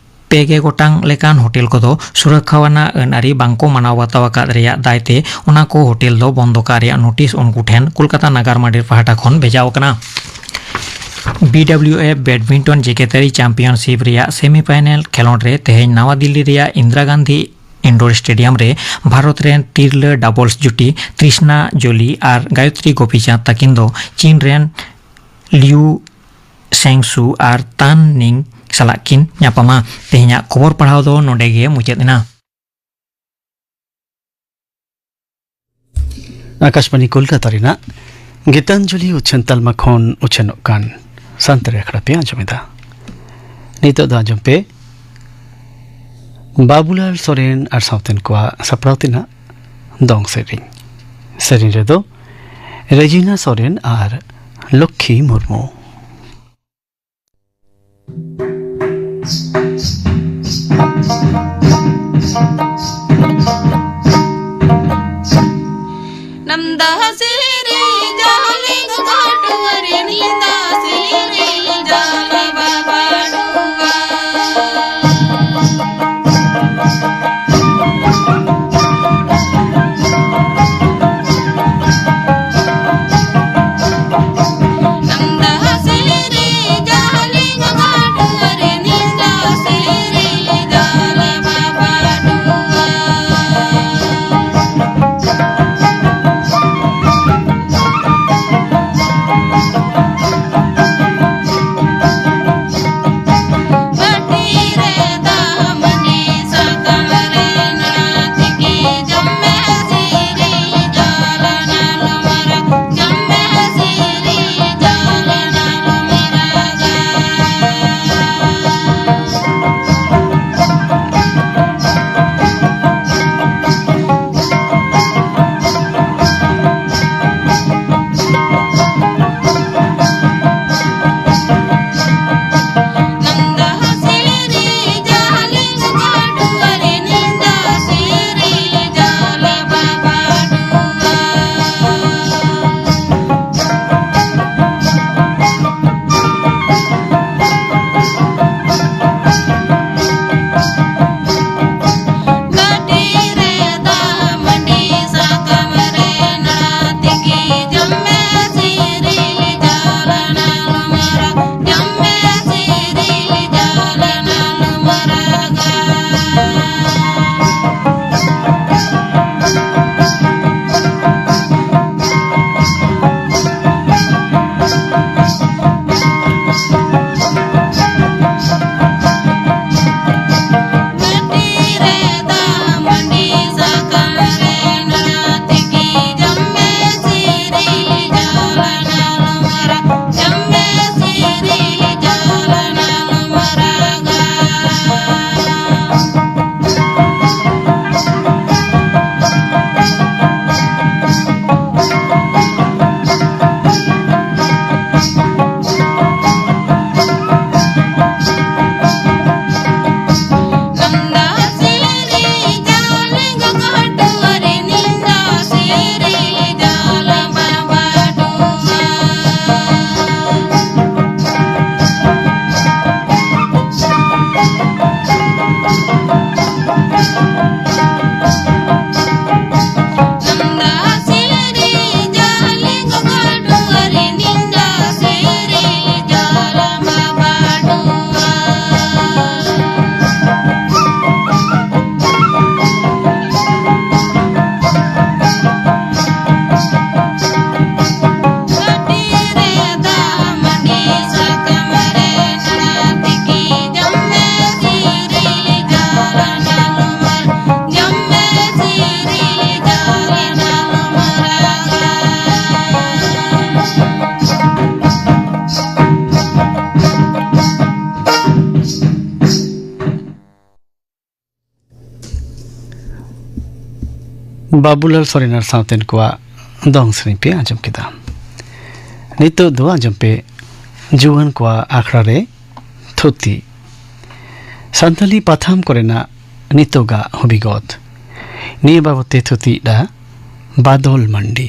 ᱯᱮ ᱜᱮ ᱜᱚᱴᱟᱝ ᱞᱮᱠᱟᱱ ᱦᱳᱴᱮᱞ ᱠᱚᱫᱚ ᱥᱩᱨᱚᱠᱠᱷᱟ ᱟᱱᱟᱜ ᱟᱹᱱ ᱟᱹᱨᱤ ᱵᱟᱝᱠᱚ ᱢᱟᱱᱟᱣ ᱵᱟᱛᱟᱣ ᱟᱠᱟᱫ ᱨᱮᱭᱟᱜ ᱫᱟᱭ ᱛᱮ ᱚᱱᱟ ᱠᱚ ᱦᱳᱴᱮᱞ ᱫᱚ ᱵᱚᱱᱫᱚ ᱠᱟᱜ ᱨᱮᱭᱟᱜ ᱱᱳᱴᱤᱥ ᱩᱱᱠᱩ ᱴᱷᱮᱱ ᱠᱳᱞᱠᱟᱛᱟ ᱱᱟᱜᱟᱨ ᱢᱟᱰᱮᱨ ᱯᱟᱦᱴᱟ ᱠᱷᱚᱱ ᱵᱷᱮᱡᱟᱣ ᱟᱠᱟᱱᱟ᱾ ᱵᱤ ᱰᱟᱵᱞᱤᱭᱩ ᱮᱯᱷ ᱵᱮᱰᱢᱤᱱᱴᱚᱱ ᱡᱮᱜᱮᱛᱟᱹᱨᱤ ᱪᱟᱢᱯᱤᱭᱚᱱᱥᱤᱯ ᱨᱮᱭᱟᱜ ᱥᱮᱢᱤᱯᱷᱟᱭᱱᱮᱞ ᱠᱷᱮᱞᱚᱸᱰ ᱨᱮ ᱛᱮᱦᱮᱧ ᱱᱟᱣᱟ ᱫᱤᱞᱞᱤ ᱨᱮᱭᱟᱜ ᱤᱱᱫᱤᱨᱟ ᱜᱟᱱᱫᱷᱤ ᱤᱱᱰᱳᱨ ᱥᱴᱮᱰᱤᱭᱟᱢ ᱨᱮ ᱵᱷᱟᱨᱚᱛ ᱨᱮᱱ ᱛᱤᱨᱞᱟᱹ ᱰᱟᱵᱚᱞᱥ ᱡᱩᱴᱤ ᱛᱨᱤᱥᱱᱟ ᱡᱚᱞᱤ ᱟᱨ ᱜᱟᱭᱚᱛᱨᱤ ᱜᱳᱯᱤᱪᱟᱸᱫ ᱛᱟᱹᱠᱤᱱ ᱫᱚ ᱪᱤᱱ ᱨᱮᱱ ᱞᱤᱭᱩ ᱥᱮᱝᱥᱩ ᱟᱨ ᱛᱟᱱ ᱱᱤᱝ ᱥᱟᱞᱟᱜ ᱠᱤᱱ ᱧᱟᱯᱟᱢᱟ᱾ ᱛᱮᱦᱮᱧᱟᱜ ᱠᱷᱚᱵᱚᱨ ᱯᱟᱲᱦᱟᱣ ᱫᱚ ᱱᱚᱰᱮ ᱜᱮ ᱢᱩᱪᱟᱹᱫ ᱮᱱᱟ᱾ ᱟᱠᱟᱥᱵᱟᱬᱤ ᱠᱳᱞᱠᱟᱛᱟ ᱨᱮᱱᱟᱜ ᱜᱤᱛᱟᱧᱡᱚᱞᱤ ᱩᱪᱷᱟᱹᱱ ᱛᱟᱞᱢᱟ ᱠᱷᱚᱱ ᱩᱪᱷᱟᱹᱱᱚᱜ ᱠᱟᱱ ᱥᱟᱱᱛᱟᱲᱤ ᱟᱠᱷᱲᱟ ᱯᱮ ᱟᱸᱡᱚᱢᱮᱫᱟ᱾ ᱱᱤᱛᱚᱜ ᱫᱚ ᱟᱸᱡᱚᱢ ᱯᱮ ᱵᱟᱵᱩᱞᱟᱞ ᱥᱚᱨᱮᱱ ᱟᱨ ᱥᱟᱶᱛᱮᱱ ᱠᱚᱣᱟᱜ ᱥᱟᱯᱲᱟᱣ ᱛᱮᱱᱟᱜ ᱫᱚᱝ ᱥᱮᱨᱮᱧ᱾ ᱥᱮᱨᱮᱧ ᱨᱮᱫᱚ ᱨᱮᱡᱤᱱᱟ ᱥᱚᱨᱮᱱ ᱟᱨ ᱞᱚᱠᱠᱷᱤ ᱢᱩᱨᱢᱩ᱾ ᱵᱟᱵᱩᱞᱟᱞ ᱥᱚᱨᱮᱱ ᱟᱨ ᱥᱟᱶᱛᱮᱱ ᱠᱚᱣᱟᱜ ᱫᱚᱝ ᱥᱮᱨᱮᱧ ᱯᱮ ᱟᱸᱡᱚᱢ ᱠᱮᱫᱟ᱾ ᱱᱤᱛᱚᱜ ᱫᱚ ᱟᱸᱡᱚᱢ ᱯᱮ ᱡᱩᱣᱟᱹᱱ ᱠᱚᱣᱟᱜ ᱟᱠᱷᱲᱟ ᱨᱮ ᱛᱷᱩᱛᱤ᱾ ᱥᱟᱱᱛᱟᱞᱤ ᱯᱟᱛᱷᱟᱢ ᱠᱚᱨᱮᱱᱟᱜ ᱱᱤᱛᱚᱜᱟᱜ ᱦᱩᱵᱤᱜᱚᱛ, ᱱᱤᱭᱟᱹ ᱵᱟᱵᱚᱛ ᱛᱮ ᱛᱷᱩᱛᱤᱭᱮᱫᱟ ᱵᱟᱫᱚᱞ ᱢᱟᱱᱰᱤ᱾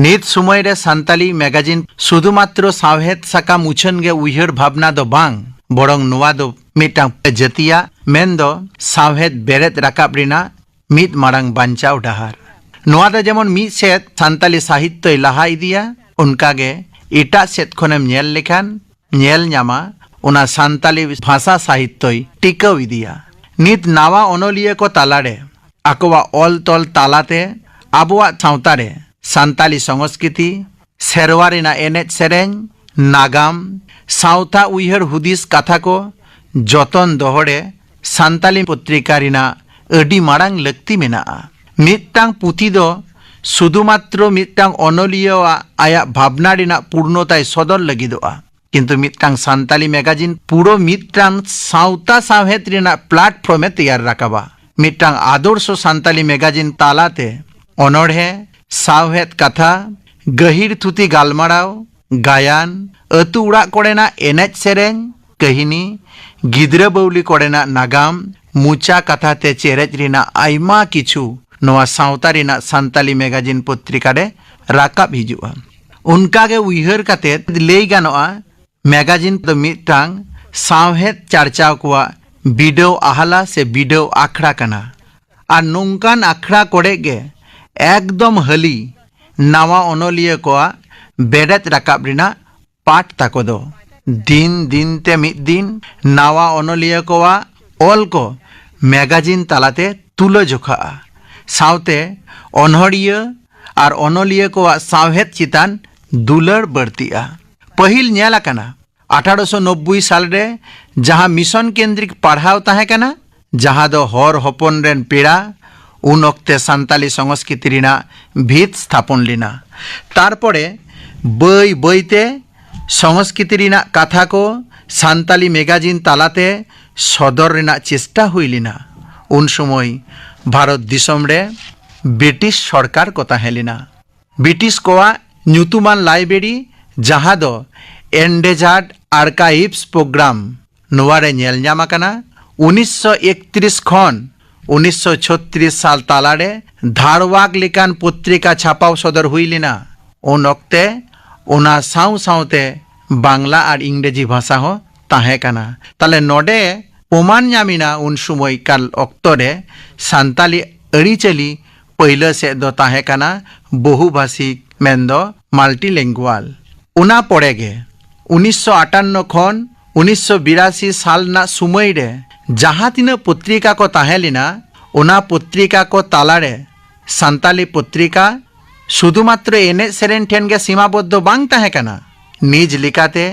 ᱱᱤᱛ ᱥᱚᱢᱚᱭ ᱨᱮ ᱥᱟᱱᱛᱟᱞᱤ ᱢᱮᱜᱟᱡᱤᱱ ᱥᱩᱫᱷᱩ ᱢᱟᱛᱨᱚ ᱥᱟᱶᱦᱮᱫ ᱥᱟᱠᱟᱢ ᱩᱪᱷᱟᱹᱱ ᱜᱮ ᱩᱭᱦᱟᱹᱨ ᱵᱷᱟᱵᱽᱱᱟ ᱫᱚ ᱵᱟᱝ, ᱵᱚᱨᱚᱝ ᱱᱚᱣᱟ ᱫᱚ ᱢᱤᱫᱴᱟᱝ ᱡᱟᱹᱛᱤᱭᱟᱜ, ᱢᱮᱱᱫᱚ ᱥᱟᱶᱦᱮᱫ ᱵᱮᱨᱮᱫ ᱨᱟᱠᱟᱵ ᱨᱮᱱᱟᱜ ᱢᱤᱫ ᱢᱟᱨᱟᱝ ᱵᱟᱧᱪᱟᱣ ᱰᱟᱦᱟᱨ᱾ ᱱᱚᱣᱟ ᱫᱚ ᱡᱮᱢᱚᱱ ᱢᱤᱫ ᱥᱮᱫ ᱥᱟᱱᱛᱟᱞᱤ ᱥᱟᱦᱤᱛᱭᱚᱭ ᱞᱟᱦᱟ ᱤᱫᱤᱭᱟ, ᱚᱱᱠᱟᱜᱮ ᱮᱴᱟᱜ ᱥᱮᱫ ᱠᱷᱚᱱᱮᱢ ᱧᱮᱞ ᱞᱮᱠᱷᱟᱱ ᱧᱮᱞ ᱧᱟᱢᱟ, ᱚᱱᱟ ᱥᱟᱱᱛᱟᱞᱤ ᱵᱷᱟᱥᱟ ᱥᱟᱦᱤᱛᱭᱚᱭ ᱴᱤᱠᱟᱹᱣ ᱤᱫᱤᱭᱟ᱾ ᱱᱤᱛ ᱱᱟᱣᱟ ᱚᱱᱚᱞᱤᱭᱟᱹ ᱠᱚ ᱛᱟᱞᱟᱨᱮ ᱟᱠᱚᱣᱟᱜ ᱚᱞ ᱛᱚᱞ ᱛᱟᱞᱟᱛᱮ ᱟᱵᱚᱣᱟᱜ ᱥᱟᱶᱛᱟ ᱨᱮ ᱥᱟᱱᱛᱟᱞᱤ ᱥᱚᱝᱥᱠᱨᱤᱛᱤ, ᱥᱮᱨᱣᱟ ᱨᱮᱱᱟᱜ ᱮᱱᱮᱡ ᱥᱮᱨᱮᱧ, ᱱᱟᱜᱟᱢ, ᱥᱟᱶᱛᱟ ᱩᱭᱦᱟᱹᱨ ᱦᱩᱫᱤᱥ ᱠᱟᱛᱷᱟ ᱠᱚ ᱡᱚᱛᱚᱱ ᱫᱚᱦᱚ ᱨᱮ ᱥᱟᱱᱛᱟᱞᱤ ᱯᱚᱛᱨᱤᱠᱟ ᱨᱮᱱᱟᱜ ᱟᱹᱰᱤ ᱢᱟᱨᱟᱝ ᱞᱟᱹᱠᱛᱤ ᱢᱮᱱᱟᱜᱼᱟ᱾ ᱢᱤᱫᱴᱟᱝ ᱯᱩᱛᱷᱤ ᱫᱚ ᱥᱩᱫᱷᱩ ᱢᱟᱛᱨᱚ ᱢᱤᱫᱴᱟᱝ ᱚᱱᱚᱞᱤᱭᱟᱹᱣᱟᱜ ᱟᱭᱟᱜ ᱵᱷᱟᱵᱽᱱᱟ ᱨᱮᱱᱟᱜ ᱯᱩᱨᱱᱚᱛᱟᱭ ᱥᱚᱫᱚᱨ ᱞᱟᱹᱜᱤᱫᱚᱜᱼᱟ, ᱠᱤᱱᱛᱩ ᱢᱤᱫᱴᱟᱝ ᱥᱟᱱᱛᱟᱞᱤ ᱢᱮᱜᱟᱡᱤᱱ ᱯᱩᱨᱟᱹ ᱢᱤᱫᱴᱟᱝ ᱥᱟᱶᱛᱟ ᱥᱟᱶᱦᱮᱫ ᱨᱮᱱᱟᱜ ᱯᱞᱟᱴᱯᱷᱚᱨᱢ ᱮ ᱛᱮᱭᱟᱨ ᱨᱟᱠᱟᱵᱟ᱾ ᱢᱤᱫᱴᱟᱝ ᱟᱫᱚᱨᱥᱚ ᱥᱟᱱᱛᱟᱞᱤ ᱢᱮᱜᱟᱡᱤᱱ ᱛᱟᱞᱟᱛᱮ ᱚᱱᱚᱬᱦᱮ, ᱥᱟᱶᱦᱮᱫ ᱠᱟᱛᱷᱟ, ᱜᱟᱹᱦᱤᱨ ᱛᱷᱩᱛᱤ ᱜᱟᱞᱢᱟᱨᱟᱣ, ᱜᱟᱭᱟᱱ, ᱟᱹᱛᱩ ᱚᱲᱟᱜ ᱠᱚᱨᱮᱱᱟᱜ ᱮᱱᱮᱡ ᱥᱮᱨᱮᱧ, ᱠᱟᱹᱦᱤᱱᱤ, ᱜᱤᱫᱽᱨᱟᱹ ᱵᱟᱹᱣᱞᱤ ᱠᱚᱨᱮᱱᱟᱜ ᱱᱟᱜᱟᱢ, ᱢᱚᱪᱟ ᱠᱟᱛᱷᱟ ᱛᱮ ᱪᱮᱨᱮᱡ ᱨᱮᱱᱟᱜ ᱟᱭᱢᱟ ᱠᱤᱪᱷᱩ ᱱᱚᱣᱟ ᱥᱟᱶᱛᱟ ᱨᱮᱱᱟᱜ ᱥᱟᱱᱛᱟᱞᱤ ᱢᱮᱜᱟᱡᱤᱱ ᱯᱚᱛᱨᱤᱠᱟ ᱨᱮ ᱨᱟᱠᱟᱵ ᱦᱤᱡᱩᱜᱼᱟ᱾ ᱚᱱᱠᱟ ᱜᱮ ᱩᱭᱦᱟᱹᱨ ᱠᱟᱛᱮ ᱞᱟᱹᱭ ᱜᱟᱱᱚᱜᱼᱟ, ᱢᱮᱜᱟᱡᱤᱱ ᱫᱚ ᱢᱤᱫᱴᱟᱝ ᱥᱟᱶᱦᱮᱫ ᱪᱟᱨᱪᱟᱣ ᱠᱚᱣᱟᱜ ᱵᱤᱰᱟᱹᱣ ᱟᱦᱞᱟ ᱥᱮ ᱵᱤᱰᱟᱹᱣ ᱟᱠᱷᱲᱟ ᱠᱟᱱᱟ᱾ ᱟᱨ ᱱᱚᱝᱠᱟᱱ ᱟᱠᱷᱲᱟ ᱠᱚᱨᱮ ᱜᱮ ᱮᱠᱫᱚᱢ ᱦᱟᱹᱞᱤ ᱱᱟᱣᱟ ᱚᱱᱚᱞᱤᱭᱟᱹ ᱠᱚᱣᱟᱜ ᱵᱮᱨᱮᱫ ᱨᱟᱠᱟᱵ ᱨᱮᱱᱟᱜ ᱯᱟᱴ ᱛᱟᱠᱚ ᱫᱚ᱾ ᱫᱤᱱ ᱫᱤᱱ ᱛᱮ ᱢᱤᱫ ᱫᱤᱱ ᱱᱟᱣᱟ ᱚᱱᱚᱞᱤᱭᱟᱹ ᱠᱚᱣᱟᱜ ᱚᱞ ᱠᱚ ᱢᱮᱜᱟᱡᱤᱱ ᱛᱟᱞᱟᱛᱮ ᱛᱩᱞᱟᱹ ᱡᱚᱠᱷᱟᱜᱼᱟ, ᱥᱟᱶᱛᱮ ᱚᱱᱚᱲᱦᱤᱭᱟᱹ ᱟᱨ ᱚᱱᱚᱞᱤᱭᱟᱹ ᱠᱚᱣᱟᱜ ᱥᱟᱶᱦᱮᱫ ᱪᱮᱛᱟᱱ ᱫᱩᱞᱟᱹᱲ ᱵᱟᱹᱲᱛᱤᱜᱼᱟ᱾ ᱯᱟᱹᱦᱤᱞ ᱧᱮᱞ ᱟᱠᱟᱱᱟ, ᱟᱴᱷᱟᱨᱚᱥᱚ ᱱᱚᱵᱵᱳᱭ ᱥᱟᱞ ᱨᱮ ᱡᱟᱦᱟᱸ ᱢᱤᱥᱚᱱ ᱠᱮᱱᱫᱨᱤᱠ ᱯᱟᱲᱦᱟᱣ ᱛᱟᱦᱮᱸ ᱠᱟᱱᱟ, ᱡᱟᱦᱟᱸ ᱫᱚ ᱦᱚᱨ ᱦᱚᱯᱚᱱ ᱨᱮᱱ ᱯᱮᱲᱟ, ᱩᱱ ᱚᱠᱛᱮ ᱥᱟᱱᱛᱟᱞᱤ ᱥᱚᱝᱥᱠᱨᱤᱛᱤ ᱨᱮᱱᱟᱜ ᱵᱷᱤᱛ ᱥᱛᱷᱟᱯᱚᱱ ᱞᱮᱱᱟ᱾ ᱛᱟᱨᱯᱚᱨᱮ ᱵᱟᱹᱭ ᱵᱟᱹᱭᱛᱮ ᱥᱚᱝᱥᱠᱨᱤᱛᱤ ᱨᱮᱱᱟᱜ ᱠᱟᱛᱷᱟ ᱠᱚ ᱥᱟᱱᱛᱟᱞᱤ ᱢᱮᱜᱟᱡᱤᱱ ᱛᱟᱞᱟᱛᱮ ᱥᱚᱫᱚᱨ ᱨᱮᱱᱟᱜ ᱪᱮᱥᱴᱟ ᱦᱩᱭ ᱞᱮᱱᱟ᱾ ᱩᱱ ᱥᱚᱢᱚᱭ ᱵᱷᱟᱨᱚᱛ ᱫᱤᱥᱚᱢ ᱨᱮ ᱵᱨᱤᱴᱤᱥ ᱥᱚᱨᱠᱟᱨ ᱠᱚ ᱛᱟᱦᱮᱸ ᱞᱮᱱᱟ᱾ ᱵᱨᱤᱴᱤᱥ ᱠᱚᱣᱟᱜ ᱧᱩᱛᱩᱢᱟᱱ ᱞᱟᱭᱵᱨᱮᱨᱤ, ᱡᱟᱦᱟᱸ ᱫᱚ Endangered Archives Program, ᱱᱚᱣᱟ ᱨᱮ ᱧᱮᱞ ᱧᱟᱢ ᱟᱠᱟᱱᱟ᱾ ᱩᱱᱤᱥᱥᱚ ᱮᱠᱛᱨᱤᱥ ᱠᱷᱚᱱ ᱩᱱᱤᱥᱥᱚ ᱪᱷᱚᱛᱨᱤᱥ ᱥᱟᱞ ᱛᱟᱞᱟᱨᱮ ᱫᱷᱟᱨᱣᱟᱜᱽ ᱞᱮᱠᱟᱱ ᱯᱚᱛᱨᱤᱠᱟ ᱪᱷᱟᱯᱟᱣ ᱥᱚᱫᱚᱨ ᱦᱩᱭ ᱞᱮᱱᱟ᱾ ᱩᱱ ᱚᱠᱛᱮ ᱚᱱᱟ ᱥᱟᱶ ᱥᱟᱶᱛᱮ ᱵᱟᱝᱞᱟ ᱟᱨ ᱤᱝᱨᱮᱡᱤ ᱵᱷᱟᱥᱟ ᱦᱚᱸ ᱛᱟᱦᱮᱸ ᱠᱟᱱᱟ᱾ ᱛᱟᱦᱞᱮ ᱱᱚᱰᱮ ᱯᱨᱚᱢᱟᱱ ᱧᱟᱢ ᱮᱱᱟ, ᱩᱱ ᱥᱚᱢᱚᱭ ᱠᱟᱞ ᱚᱠᱛᱚ ᱨᱮ ᱥᱟᱱᱛᱟᱞᱤ ᱟᱹᱨᱤᱪᱟᱹᱞᱤ ᱯᱟᱹᱭᱞᱟᱹ ᱥᱮᱫ ᱫᱚ ᱛᱟᱦᱮᱸ ᱠᱟᱱᱟ ᱵᱚᱦᱩᱵᱷᱟᱥᱤᱠ, ᱢᱮᱱᱫᱚ multilingual᱾ ᱚᱱᱟ ᱯᱚᱨᱮ ᱜᱮ ᱩᱱᱤᱥᱥᱚ ᱟᱴᱟᱱᱱᱚ ᱠᱷᱚᱱ ᱩᱱᱤᱥᱥᱚ ᱵᱤᱨᱟᱥᱤ ᱥᱟᱞ ᱨᱮᱱᱟᱜ ᱥᱩᱢᱟᱹᱭ ᱨᱮ ᱡᱟᱦᱟᱸ ᱛᱤᱱᱟᱹᱜ ᱯᱚᱛᱨᱤᱠᱟ ᱠᱚ ᱛᱟᱦᱮᱸ ᱞᱮᱱᱟ, ᱚᱱᱟ ᱯᱚᱛᱨᱤᱠᱟ ᱠᱚ ᱛᱟᱞᱟᱨᱮ ᱥᱟᱱᱛᱟᱞᱤ ᱯᱚᱛᱨᱤᱠᱟ ᱥᱩᱫᱷᱩ ᱢᱟᱛᱨᱚ ᱮᱱᱮᱡ ᱥᱮᱨᱮᱧ ᱴᱷᱮᱱ ᱜᱮ ᱥᱤᱢᱟᱵᱚᱫᱽᱫᱷᱚ ᱵᱟᱝ ᱛᱟᱦᱮᱸ ᱠᱟᱱᱟ᱾ ᱱᱤᱡ ᱞᱮᱠᱟᱛᱮ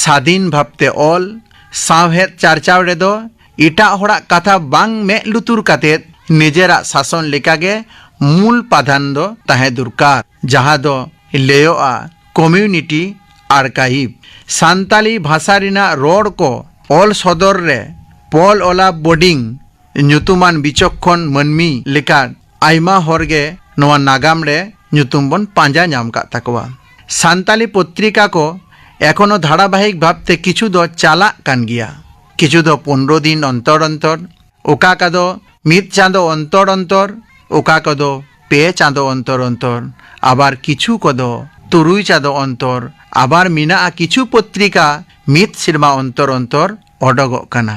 ᱥᱟᱫᱷᱤᱱ ᱵᱷᱟᱵᱽᱛᱮ ᱚᱞ, ᱥᱟᱶᱦᱮᱫ ᱪᱟᱨᱪᱟᱣ ᱨᱮᱫᱚ ᱮᱴᱟᱜ ᱦᱚᱲᱟᱜ ᱠᱟᱛᱷᱟ ᱵᱟᱝ ᱢᱮᱫ ᱞᱩᱛᱩᱨ ᱠᱟᱛᱮᱫ ᱱᱤᱡᱮᱨᱟᱜ ᱥᱟᱥᱚᱱ ᱞᱮᱠᱟᱜᱮ ᱢᱩᱞ ᱯᱟᱫᱷᱟᱱ ᱫᱚ ᱛᱟᱦᱮᱸ ᱫᱚᱨᱠᱟᱨ, ᱡᱟᱦᱟᱸ ᱫᱚ ᱞᱟᱹᱭᱚᱜᱼᱟ community archive᱾ ᱥᱟᱱᱛᱟᱞᱤ ᱵᱷᱟᱥᱟ ᱨᱮᱱᱟᱜ ᱨᱚᱲ ᱠᱚ ᱚᱞ ᱥᱚᱫᱚᱨ ᱨᱮ ᱯᱚᱞ ᱚᱞᱟᱵ ᱵᱳᱰᱤᱝ ᱧᱩᱛᱩᱢᱟᱱ ᱵᱤᱪᱚᱠᱠᱷᱚᱱ ᱢᱟᱹᱱᱢᱤ ᱞᱮᱠᱟ ᱟᱭᱢᱟ ᱦᱚᱲ ᱜᱮ ᱱᱚᱣᱟ ᱱᱟᱜᱟᱢ ᱨᱮ ᱧᱩᱛᱩᱢ ᱵᱚᱱ ᱯᱟᱸᱡᱟ ᱧᱟᱢ ᱠᱟᱫ ᱛᱟᱠᱚᱣᱟ᱾ ᱥᱟᱱᱛᱟᱞᱤ ᱯᱚᱛᱨᱤᱠᱟ ᱠᱚ ᱮᱠᱷᱚᱱᱳ ᱫᱷᱟᱨᱟᱵᱟᱦᱤᱠ ᱵᱷᱟᱵᱽᱛᱮ ᱠᱤᱪᱷᱩ ᱫᱚ ᱪᱟᱞᱟᱜ ᱠᱟᱱ ᱜᱮᱭᱟ, ᱠᱤᱪᱷᱩ ᱫᱚ ᱯᱚᱱᱨᱚ ᱫᱤᱱ ᱚᱱᱛᱚᱨ ᱚᱱᱛᱚᱨ, ᱚᱠᱟ ᱠᱚᱫᱚ ᱢᱤᱫ ᱪᱟᱸᱫᱚ ᱚᱱᱛᱚᱨ ᱚᱱᱛᱚᱨ, ᱚᱠᱟ ᱠᱚᱫᱚ ᱯᱮ ᱪᱟᱸᱫᱚ ᱚᱱᱛᱚᱨ ᱚᱱᱛᱚᱨ, ᱟᱵᱟᱨ ᱠᱤᱪᱷᱩ ᱠᱚᱫᱚ ᱛᱩᱨᱩᱭ ᱪᱟᱸᱫᱚ ᱚᱱᱛᱚᱨ, ᱟᱵᱟᱨ ᱢᱮᱱᱟᱜᱼᱟ ᱠᱤᱪᱷᱩ ᱯᱚᱛᱨᱤᱠᱟ ᱢᱤᱫ ᱥᱮᱨᱢᱟ ᱚᱱᱛᱚᱨ ᱚᱱᱛᱚᱨ ᱚᱰᱚᱜᱚᱜ ᱠᱟᱱᱟ᱾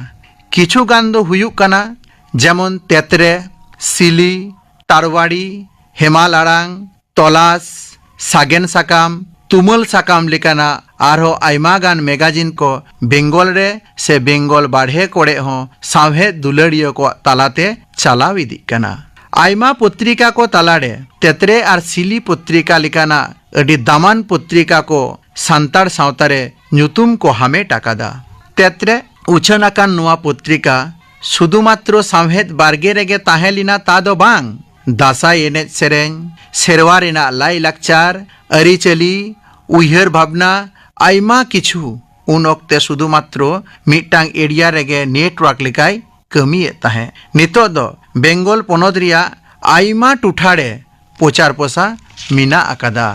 ᱠᱤᱪᱷᱩ ᱜᱟᱱ ᱫᱚ ᱦᱩᱭᱩᱜ ᱠᱟᱱᱟ ᱡᱮᱢᱚᱱ ᱛᱮᱛᱨᱮ, ᱥᱤᱞᱤ, ᱛᱟᱨᱣᱟᱲᱤ, ᱦᱮᱢᱟᱞ ᱟᱲᱟᱝ, ᱛᱚᱞᱟᱥ, ᱥᱟᱜᱮᱱ ᱥᱟᱠᱟᱢ, ᱛᱩᱢᱟᱹᱞ ᱥᱟᱠᱟᱢ ᱞᱮᱠᱟᱱᱟᱜ ᱟᱨᱦᱚᱸ ᱟᱭᱢᱟ ᱜᱟᱱ ᱢᱮᱜᱟᱡᱤᱱ ᱠᱚ ᱵᱮᱝᱜᱚᱞ ᱨᱮ ᱥᱮ ᱵᱮᱝᱜᱚᱞ ᱵᱟᱨᱦᱮ ᱠᱚᱨᱮ ᱦᱚᱸ ᱥᱟᱶᱦᱮᱫ ᱫᱩᱞᱟᱹᱲᱤᱭᱟᱹ ᱠᱚᱣᱟᱜ ᱛᱟᱞᱟᱛᱮ ᱪᱟᱞᱟᱣ ᱤᱫᱤᱜ ᱠᱟᱱᱟ᱾ ᱟᱭᱢᱟ ᱯᱚᱛᱨᱤᱠᱟ ᱠᱚ ᱛᱟᱞᱟᱨᱮ ᱛᱮᱛᱨᱮ ᱟᱨ ᱥᱤᱞᱤ ᱯᱚᱛᱨᱤᱠᱟ ᱞᱮᱠᱟᱱᱟᱜ ᱟᱹᱰᱤ ᱫᱟᱢᱟᱱ ᱯᱚᱛᱨᱤᱠᱟ ᱠᱚ ᱥᱟᱱᱛᱟᱲ ᱥᱟᱶᱛᱟ ᱨᱮ ᱧᱩᱛᱩᱢ ᱠᱚ ᱦᱟᱢᱮᱴ ᱟᱠᱟᱫᱟ᱾ ᱛᱮᱛᱨᱮ ᱩᱪᱷᱟᱹᱱ ᱟᱠᱟᱱ ᱱᱚᱣᱟ ᱯᱚᱛᱨᱤᱠᱟ ᱥᱩᱫᱷᱩ ᱢᱟᱛᱨᱚ ᱥᱟᱶᱦᱮᱫ ᱵᱟᱨᱜᱮ ᱨᱮᱜᱮ ᱛᱟᱦᱮᱸ ᱞᱮᱱᱟ ᱛᱟ ᱫᱚ ᱵᱟᱝ, ᱫᱟᱸᱥᱟᱭ ᱮᱱᱮᱡ ᱥᱮᱨᱮᱧ, ᱥᱮᱨᱣᱟ ᱨᱮᱱᱟᱜ ᱞᱟᱭ ᱞᱟᱠᱪᱟᱨ, ᱟᱹᱨᱤᱪᱟᱹᱞᱤ, ᱩᱭᱦᱟᱹᱨ ᱵᱷᱟᱵᱽᱱᱟ, ᱟᱭᱢᱟ ᱠᱤᱪᱷᱩ ᱩᱱ ᱚᱠᱛᱮ ᱥᱩᱫᱷᱩ ᱢᱟᱛᱨᱚ ᱢᱤᱫᱴᱟᱝ ᱮᱨᱤᱭᱟ ᱨᱮᱜᱮ ᱱᱮᱴᱣᱟᱨᱠ ᱞᱮᱠᱟᱭ ᱠᱟᱹᱢᱤᱭᱮᱫ ᱛᱟᱦᱮᱸᱫ᱾ ᱱᱤᱛᱚᱜ ᱫᱚ ᱵᱮᱝᱜᱚᱞ ᱯᱚᱱᱚᱛ ᱨᱮᱭᱟᱜ ᱟᱭᱢᱟ ᱴᱚᱴᱷᱟ ᱨᱮ ᱯᱨᱚᱪᱟᱨ ᱯᱚᱥᱟ ᱢᱮᱱᱟᱜ ᱟᱠᱟᱫᱟ᱾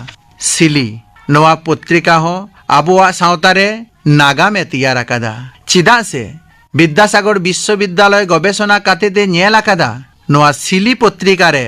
ᱥᱤᱞᱤ, ᱱᱚᱣᱟ ᱯᱚᱛᱨᱤᱠᱟ ᱦᱚᱸ ᱟᱵᱚᱣᱟᱜ ᱥᱟᱶᱛᱟ ᱨᱮ ᱱᱟᱜᱟᱢ ᱮ ᱛᱮᱭᱟᱨ ᱟᱠᱟᱫᱟ᱾ ᱪᱮᱫᱟᱜ ᱥᱮ ᱵᱤᱫᱽᱫᱟᱥᱟᱜᱚᱨ ᱵᱤᱥᱥᱚᱵᱤᱫᱽᱫᱟᱞᱚᱭ ᱜᱚᱵᱮᱥᱚᱱᱟ ᱠᱟᱛᱮ ᱛᱮ ᱧᱮᱞ ᱟᱠᱟᱫᱟ, ᱱᱚᱣᱟ ᱥᱤᱞᱤ ᱯᱚᱛᱨᱤᱠᱟ ᱨᱮ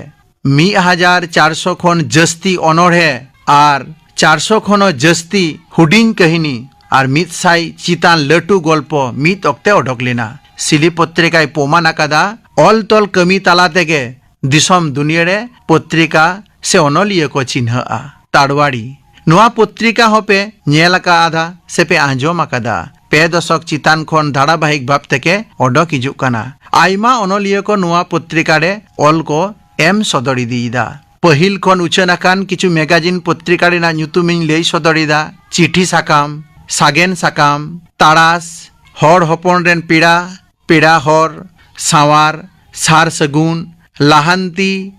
ᱢᱤᱫ ᱦᱟᱡᱟᱨ ᱪᱟᱨᱥᱚ ᱠᱷᱚᱱ ᱡᱟᱹᱥᱛᱤ ᱚᱱᱚᱬᱦᱮ ᱟᱨ ᱪᱟᱨᱥᱚ ᱠᱷᱚᱱ ᱦᱚᱸ ᱡᱟᱹᱥᱛᱤ ᱦᱩᱰᱤᱧ ᱠᱟᱹᱦᱱᱤ ᱟᱨ ᱢᱤᱫ ᱥᱟᱭ ᱪᱮᱛᱟᱱ ᱞᱟᱹᱴᱩ ᱜᱚᱞᱯᱚ ᱢᱤᱫ ᱚᱠᱛᱮ ᱚᱰᱚᱠ ᱞᱮᱱᱟ᱾ ᱥᱤᱞᱤ ᱯᱚᱛᱨᱤᱠᱟᱭ ᱯᱨᱚᱢᱟᱱ ᱟᱠᱟᱫᱟ, ᱚᱞ ᱛᱚᱞ ᱠᱟᱹᱢᱤ ᱛᱟᱞᱟ ᱛᱮᱜᱮ ᱫᱤᱥᱚᱢ ᱫᱩᱱᱤᱭᱟᱹ ᱨᱮ ᱯᱚᱛᱨᱤᱠᱟ ᱥᱮ ᱚᱱᱚᱞᱤᱭᱟᱹ ᱠᱚ ᱪᱤᱱᱦᱟᱹᱜᱼᱟ᱾ ᱛᱟᱲᱣᱟᱲᱤ, ᱱᱚᱣᱟ ᱯᱚᱛᱨᱤᱠᱟ ᱦᱚᱸᱯᱮ ᱧᱮᱞ ᱟᱠᱟᱫᱟ ᱥᱮ ᱯᱮ ᱟᱸᱡᱚᱢ ᱟᱠᱟᱫᱟ᱾ ᱯᱮ ᱫᱚᱥᱚᱠ ᱪᱮᱛᱟᱱ ᱠᱷᱚᱱ ᱫᱷᱟᱨᱟᱵᱟᱦᱤᱠ ᱵᱷᱟᱵ ᱛᱮᱜᱮ ᱚᱰᱚᱠ ᱦᱤᱡᱩᱜ ᱠᱟᱱᱟ᱾ ᱟᱭᱢᱟ ᱚᱱᱚᱞᱤᱭᱟᱹ ᱠᱚ ᱱᱚᱣᱟ ᱯᱚᱛᱨᱤᱠᱟ ᱨᱮ ᱚᱞ ᱠᱚ ᱮᱢ ᱥᱚᱫᱚᱨ ᱤᱫᱤᱭᱮᱫᱟ᱾ ᱯᱟᱹᱦᱤᱞ ᱠᱷᱚᱱ ᱩᱪᱷᱟᱹᱱ ᱟᱠᱟᱱ ᱠᱤᱪᱷᱩ ᱢᱮᱜᱟᱡᱤᱱ ᱯᱚᱛᱨᱤᱠᱟ ᱨᱮᱱᱟᱜ ᱧᱩᱛᱩᱢᱤᱧ ᱞᱟᱹᱭ ᱥᱚᱫᱚᱨ ᱮᱫᱟ: ᱪᱤᱴᱷᱤ ᱥᱟᱠᱟᱢ, ᱥᱟᱜᱮᱱ ᱥᱟᱠᱟᱢ, ᱛᱟᱲᱟᱥ, ᱦᱚᱲ ᱦᱚᱯᱚᱱ ᱨᱮᱱ ᱯᱮᱲᱟ, ᱯᱮᱲᱟ ᱦᱚᱨ, ᱥᱟᱶᱟᱨ, ᱥᱟᱨ ᱥᱟᱹᱜᱩᱱ, ᱞᱟᱦᱟᱱᱛᱤ,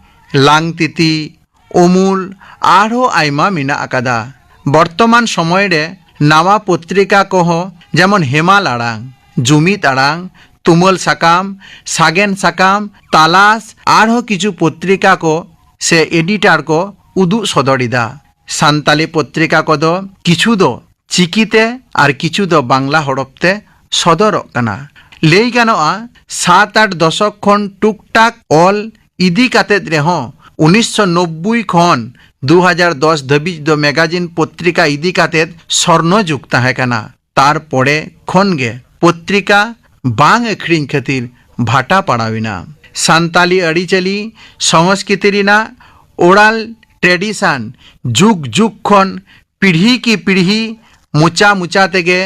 ᱞᱟᱝᱛᱤᱛᱤ, ᱩᱢᱩᱞ, ᱟᱨᱦᱚᱸ ᱟᱭᱢᱟ ᱢᱮᱱᱟᱜ ᱟᱠᱟᱫᱟ᱾ ᱵᱚᱨᱛᱚᱢᱟᱱ ᱥᱚᱢᱚᱭ ᱨᱮ ᱱᱟᱣᱟ ᱯᱚᱛᱨᱤᱠᱟ ᱠᱚᱦᱚᱸ, ᱡᱮᱢᱚᱱ ᱦᱮᱢᱟᱞ ᱟᱲᱟᱝ, ᱡᱩᱢᱤᱫ ᱟᱲᱟᱝ, ᱛᱩᱢᱟᱹᱞ ᱥᱟᱠᱟᱢ, ᱥᱟᱜᱮᱱ ᱥᱟᱠᱟᱢ, ᱛᱟᱞᱟᱥ, ᱟᱨᱦᱚᱸ ᱠᱤᱪᱷᱩ ᱯᱚᱛᱨᱤᱠᱟ ᱠᱚ ᱥᱮ ᱮᱰᱤᱴᱚᱨ ᱠᱚ ᱩᱫᱩᱜ ᱥᱚᱫᱚᱨ ᱮᱫᱟ᱾ ᱥᱟᱱᱛᱟᱞᱤ ᱯᱚᱛᱨᱤᱠᱟ ᱠᱚᱫᱚ ᱠᱤᱪᱷᱩ ᱫᱚ ᱪᱤᱠᱤᱛᱮ ᱟᱨ ᱠᱤᱪᱷᱩ ᱫᱚ ᱵᱟᱝᱞᱟ ᱦᱚᱨᱚᱯ ᱛᱮ ᱥᱚᱫᱚᱨᱚᱜ ᱠᱟᱱᱟ᱾ ᱞᱟᱹᱭ ᱜᱟᱱᱚᱜᱼᱟ, ᱥᱟᱛ ᱟᱴ ᱫᱚᱥᱚᱠ ᱠᱷᱚᱱ ᱴᱩᱠ ᱴᱟᱠ ᱚᱞ ᱤᱫᱤ ᱠᱟᱛᱮᱫ ᱨᱮᱦᱚᱸ, ᱩᱱᱤᱥᱥᱚ ᱱᱚᱵᱵᱳᱭ ᱠᱷᱚᱱ ᱫᱩ ᱦᱟᱡᱟᱨ ᱫᱚᱥ ᱫᱷᱟᱹᱵᱤᱡ ᱫᱚ ᱢᱮᱜᱟᱡᱤᱱ ᱯᱚᱛᱨᱤᱠᱟ ᱤᱫᱤ ᱠᱟᱛᱮᱫ ᱥᱚᱨᱱᱚ ᱡᱩᱜᱽ ᱛᱟᱦᱮᱸ ᱠᱟᱱᱟ᱾ ᱛᱟᱨᱯᱚᱨᱮ ᱠᱷᱚᱱ ᱜᱮ ᱯᱚᱛᱨᱤᱠᱟ ᱵᱟᱝ ᱟᱹᱠᱷᱨᱤᱧ ᱠᱷᱟᱹᱛᱤᱨ ᱵᱷᱟᱴᱟ ᱯᱟᱲᱟᱣ ᱮᱱᱟ᱾ ᱥᱟᱱᱛᱟᱞᱤ ᱟᱹᱨᱤᱪᱟᱹᱞᱤ ᱥᱚᱝᱥᱠᱨᱤᱛᱤ ᱨᱮᱱᱟᱜ oral tradition ᱡᱩᱜᱽ ᱡᱩᱜᱽ ᱠᱷᱚᱱ ᱯᱤᱲᱦᱤ ᱠᱤ ᱯᱤᱲᱦᱤ ᱢᱚᱪᱟ ᱢᱚᱪᱟ ᱛᱮᱜᱮ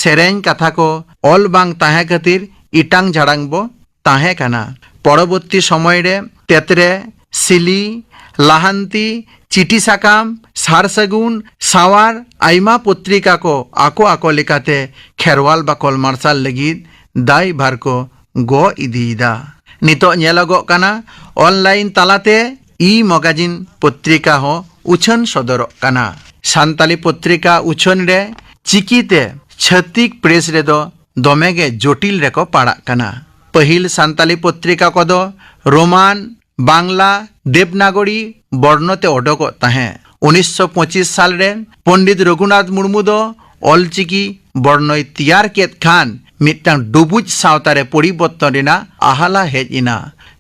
ᱥᱮᱨᱮᱧ ᱠᱟᱛᱷᱟ ᱠᱚ ᱚᱞ ᱵᱟᱝ ᱛᱟᱦᱮᱸ ᱠᱷᱟᱹᱛᱤᱨ ᱤᱴᱟᱝ ᱡᱷᱟᱲᱟᱝ ᱵᱚ ᱛᱟᱦᱮᱸ ᱠᱟᱱᱟ᱾ ᱯᱚᱨᱚᱵᱚᱨᱛᱤ ᱥᱚᱢᱚᱭ ᱨᱮ ᱛᱮᱛᱨᱮ, ᱥᱤᱞᱤ, ᱞᱟᱦᱟᱱᱛᱤ, ᱪᱤᱴᱷᱤ ᱥᱟᱠᱟᱢ, ᱥᱟᱨ ᱥᱟᱹᱜᱩᱱ, ᱥᱟᱶᱟᱨ ᱟᱭᱢᱟ ᱯᱚᱛᱨᱤᱠᱟ ᱠᱚ ᱟᱠᱚ ᱟᱠᱚ ᱞᱮᱠᱟᱛᱮ ᱠᱷᱮᱨᱣᱟᱞ ᱵᱟᱠᱚᱞ ᱢᱟᱨᱥᱟᱞ ᱞᱟᱹᱜᱤᱫ ᱫᱟᱭᱵᱷᱟᱨ ᱠᱚ ᱜᱚᱜ ᱤᱫᱤᱭᱮᱫᱟ᱾ ᱱᱤᱛᱚᱜ ᱧᱮᱞᱚᱜᱚᱜ ᱠᱟᱱᱟ, online ᱛᱟᱞᱟᱛᱮ e-magazine ᱯᱚᱛᱨᱤᱠᱟ ᱦᱚᱸ ᱩᱪᱷᱟᱹᱱ ᱥᱚᱫᱚᱨᱚᱜ ᱠᱟᱱᱟ᱾ ᱥᱟᱱᱛᱟᱞᱤ ᱯᱚᱛᱨᱤᱠᱟ ᱩᱪᱷᱟᱹᱱ ᱨᱮ ᱪᱤᱠᱤᱛᱮ ᱪᱷᱟᱹᱛᱤᱠ ᱯᱨᱮᱥ ᱨᱮᱫᱚ ᱫᱚᱢᱮ ᱜᱮ ᱡᱚᱴᱤᱞ ᱨᱮᱠᱚ ᱯᱟᱲᱟᱜ ᱠᱟᱱᱟ᱾ ᱯᱟᱹᱦᱤᱞ ᱥᱟᱱᱛᱟᱞᱤ ᱯᱚᱛᱨᱤᱠᱟ ᱠᱚᱫᱚ ᱨᱳᱢᱟᱱ, ᱵᱟᱝᱞᱟ, ᱫᱮᱵᱽᱱᱟᱜᱚᱨᱤ ᱵᱚᱨᱱᱚ ᱛᱮ ᱚᱰᱚᱠᱚᱜ ᱛᱟᱦᱮᱸ᱾ ᱩᱱᱤᱥᱥᱚ ᱯᱚᱸᱪᱤᱥ ᱥᱟᱞ ᱨᱮ ᱯᱚᱱᱰᱤᱛ ᱨᱚᱜᱷᱩᱱᱟᱛᱷ ᱢᱩᱨᱢᱩ ᱫᱚ ᱚᱞᱪᱤᱠᱤ ᱵᱚᱨᱱᱚᱭ ᱛᱮᱭᱟᱨ ᱠᱮᱫ ᱠᱷᱟᱱ ᱢᱤᱫᱴᱟᱝ ᱰᱩᱵᱩᱡ ᱥᱟᱶᱛᱟ ᱨᱮ ᱯᱚᱨᱤᱵᱚᱨᱛᱚᱱ ᱨᱮᱱᱟᱜ ᱟᱦᱟᱞᱟ ᱦᱮᱡ ᱮᱱᱟ᱾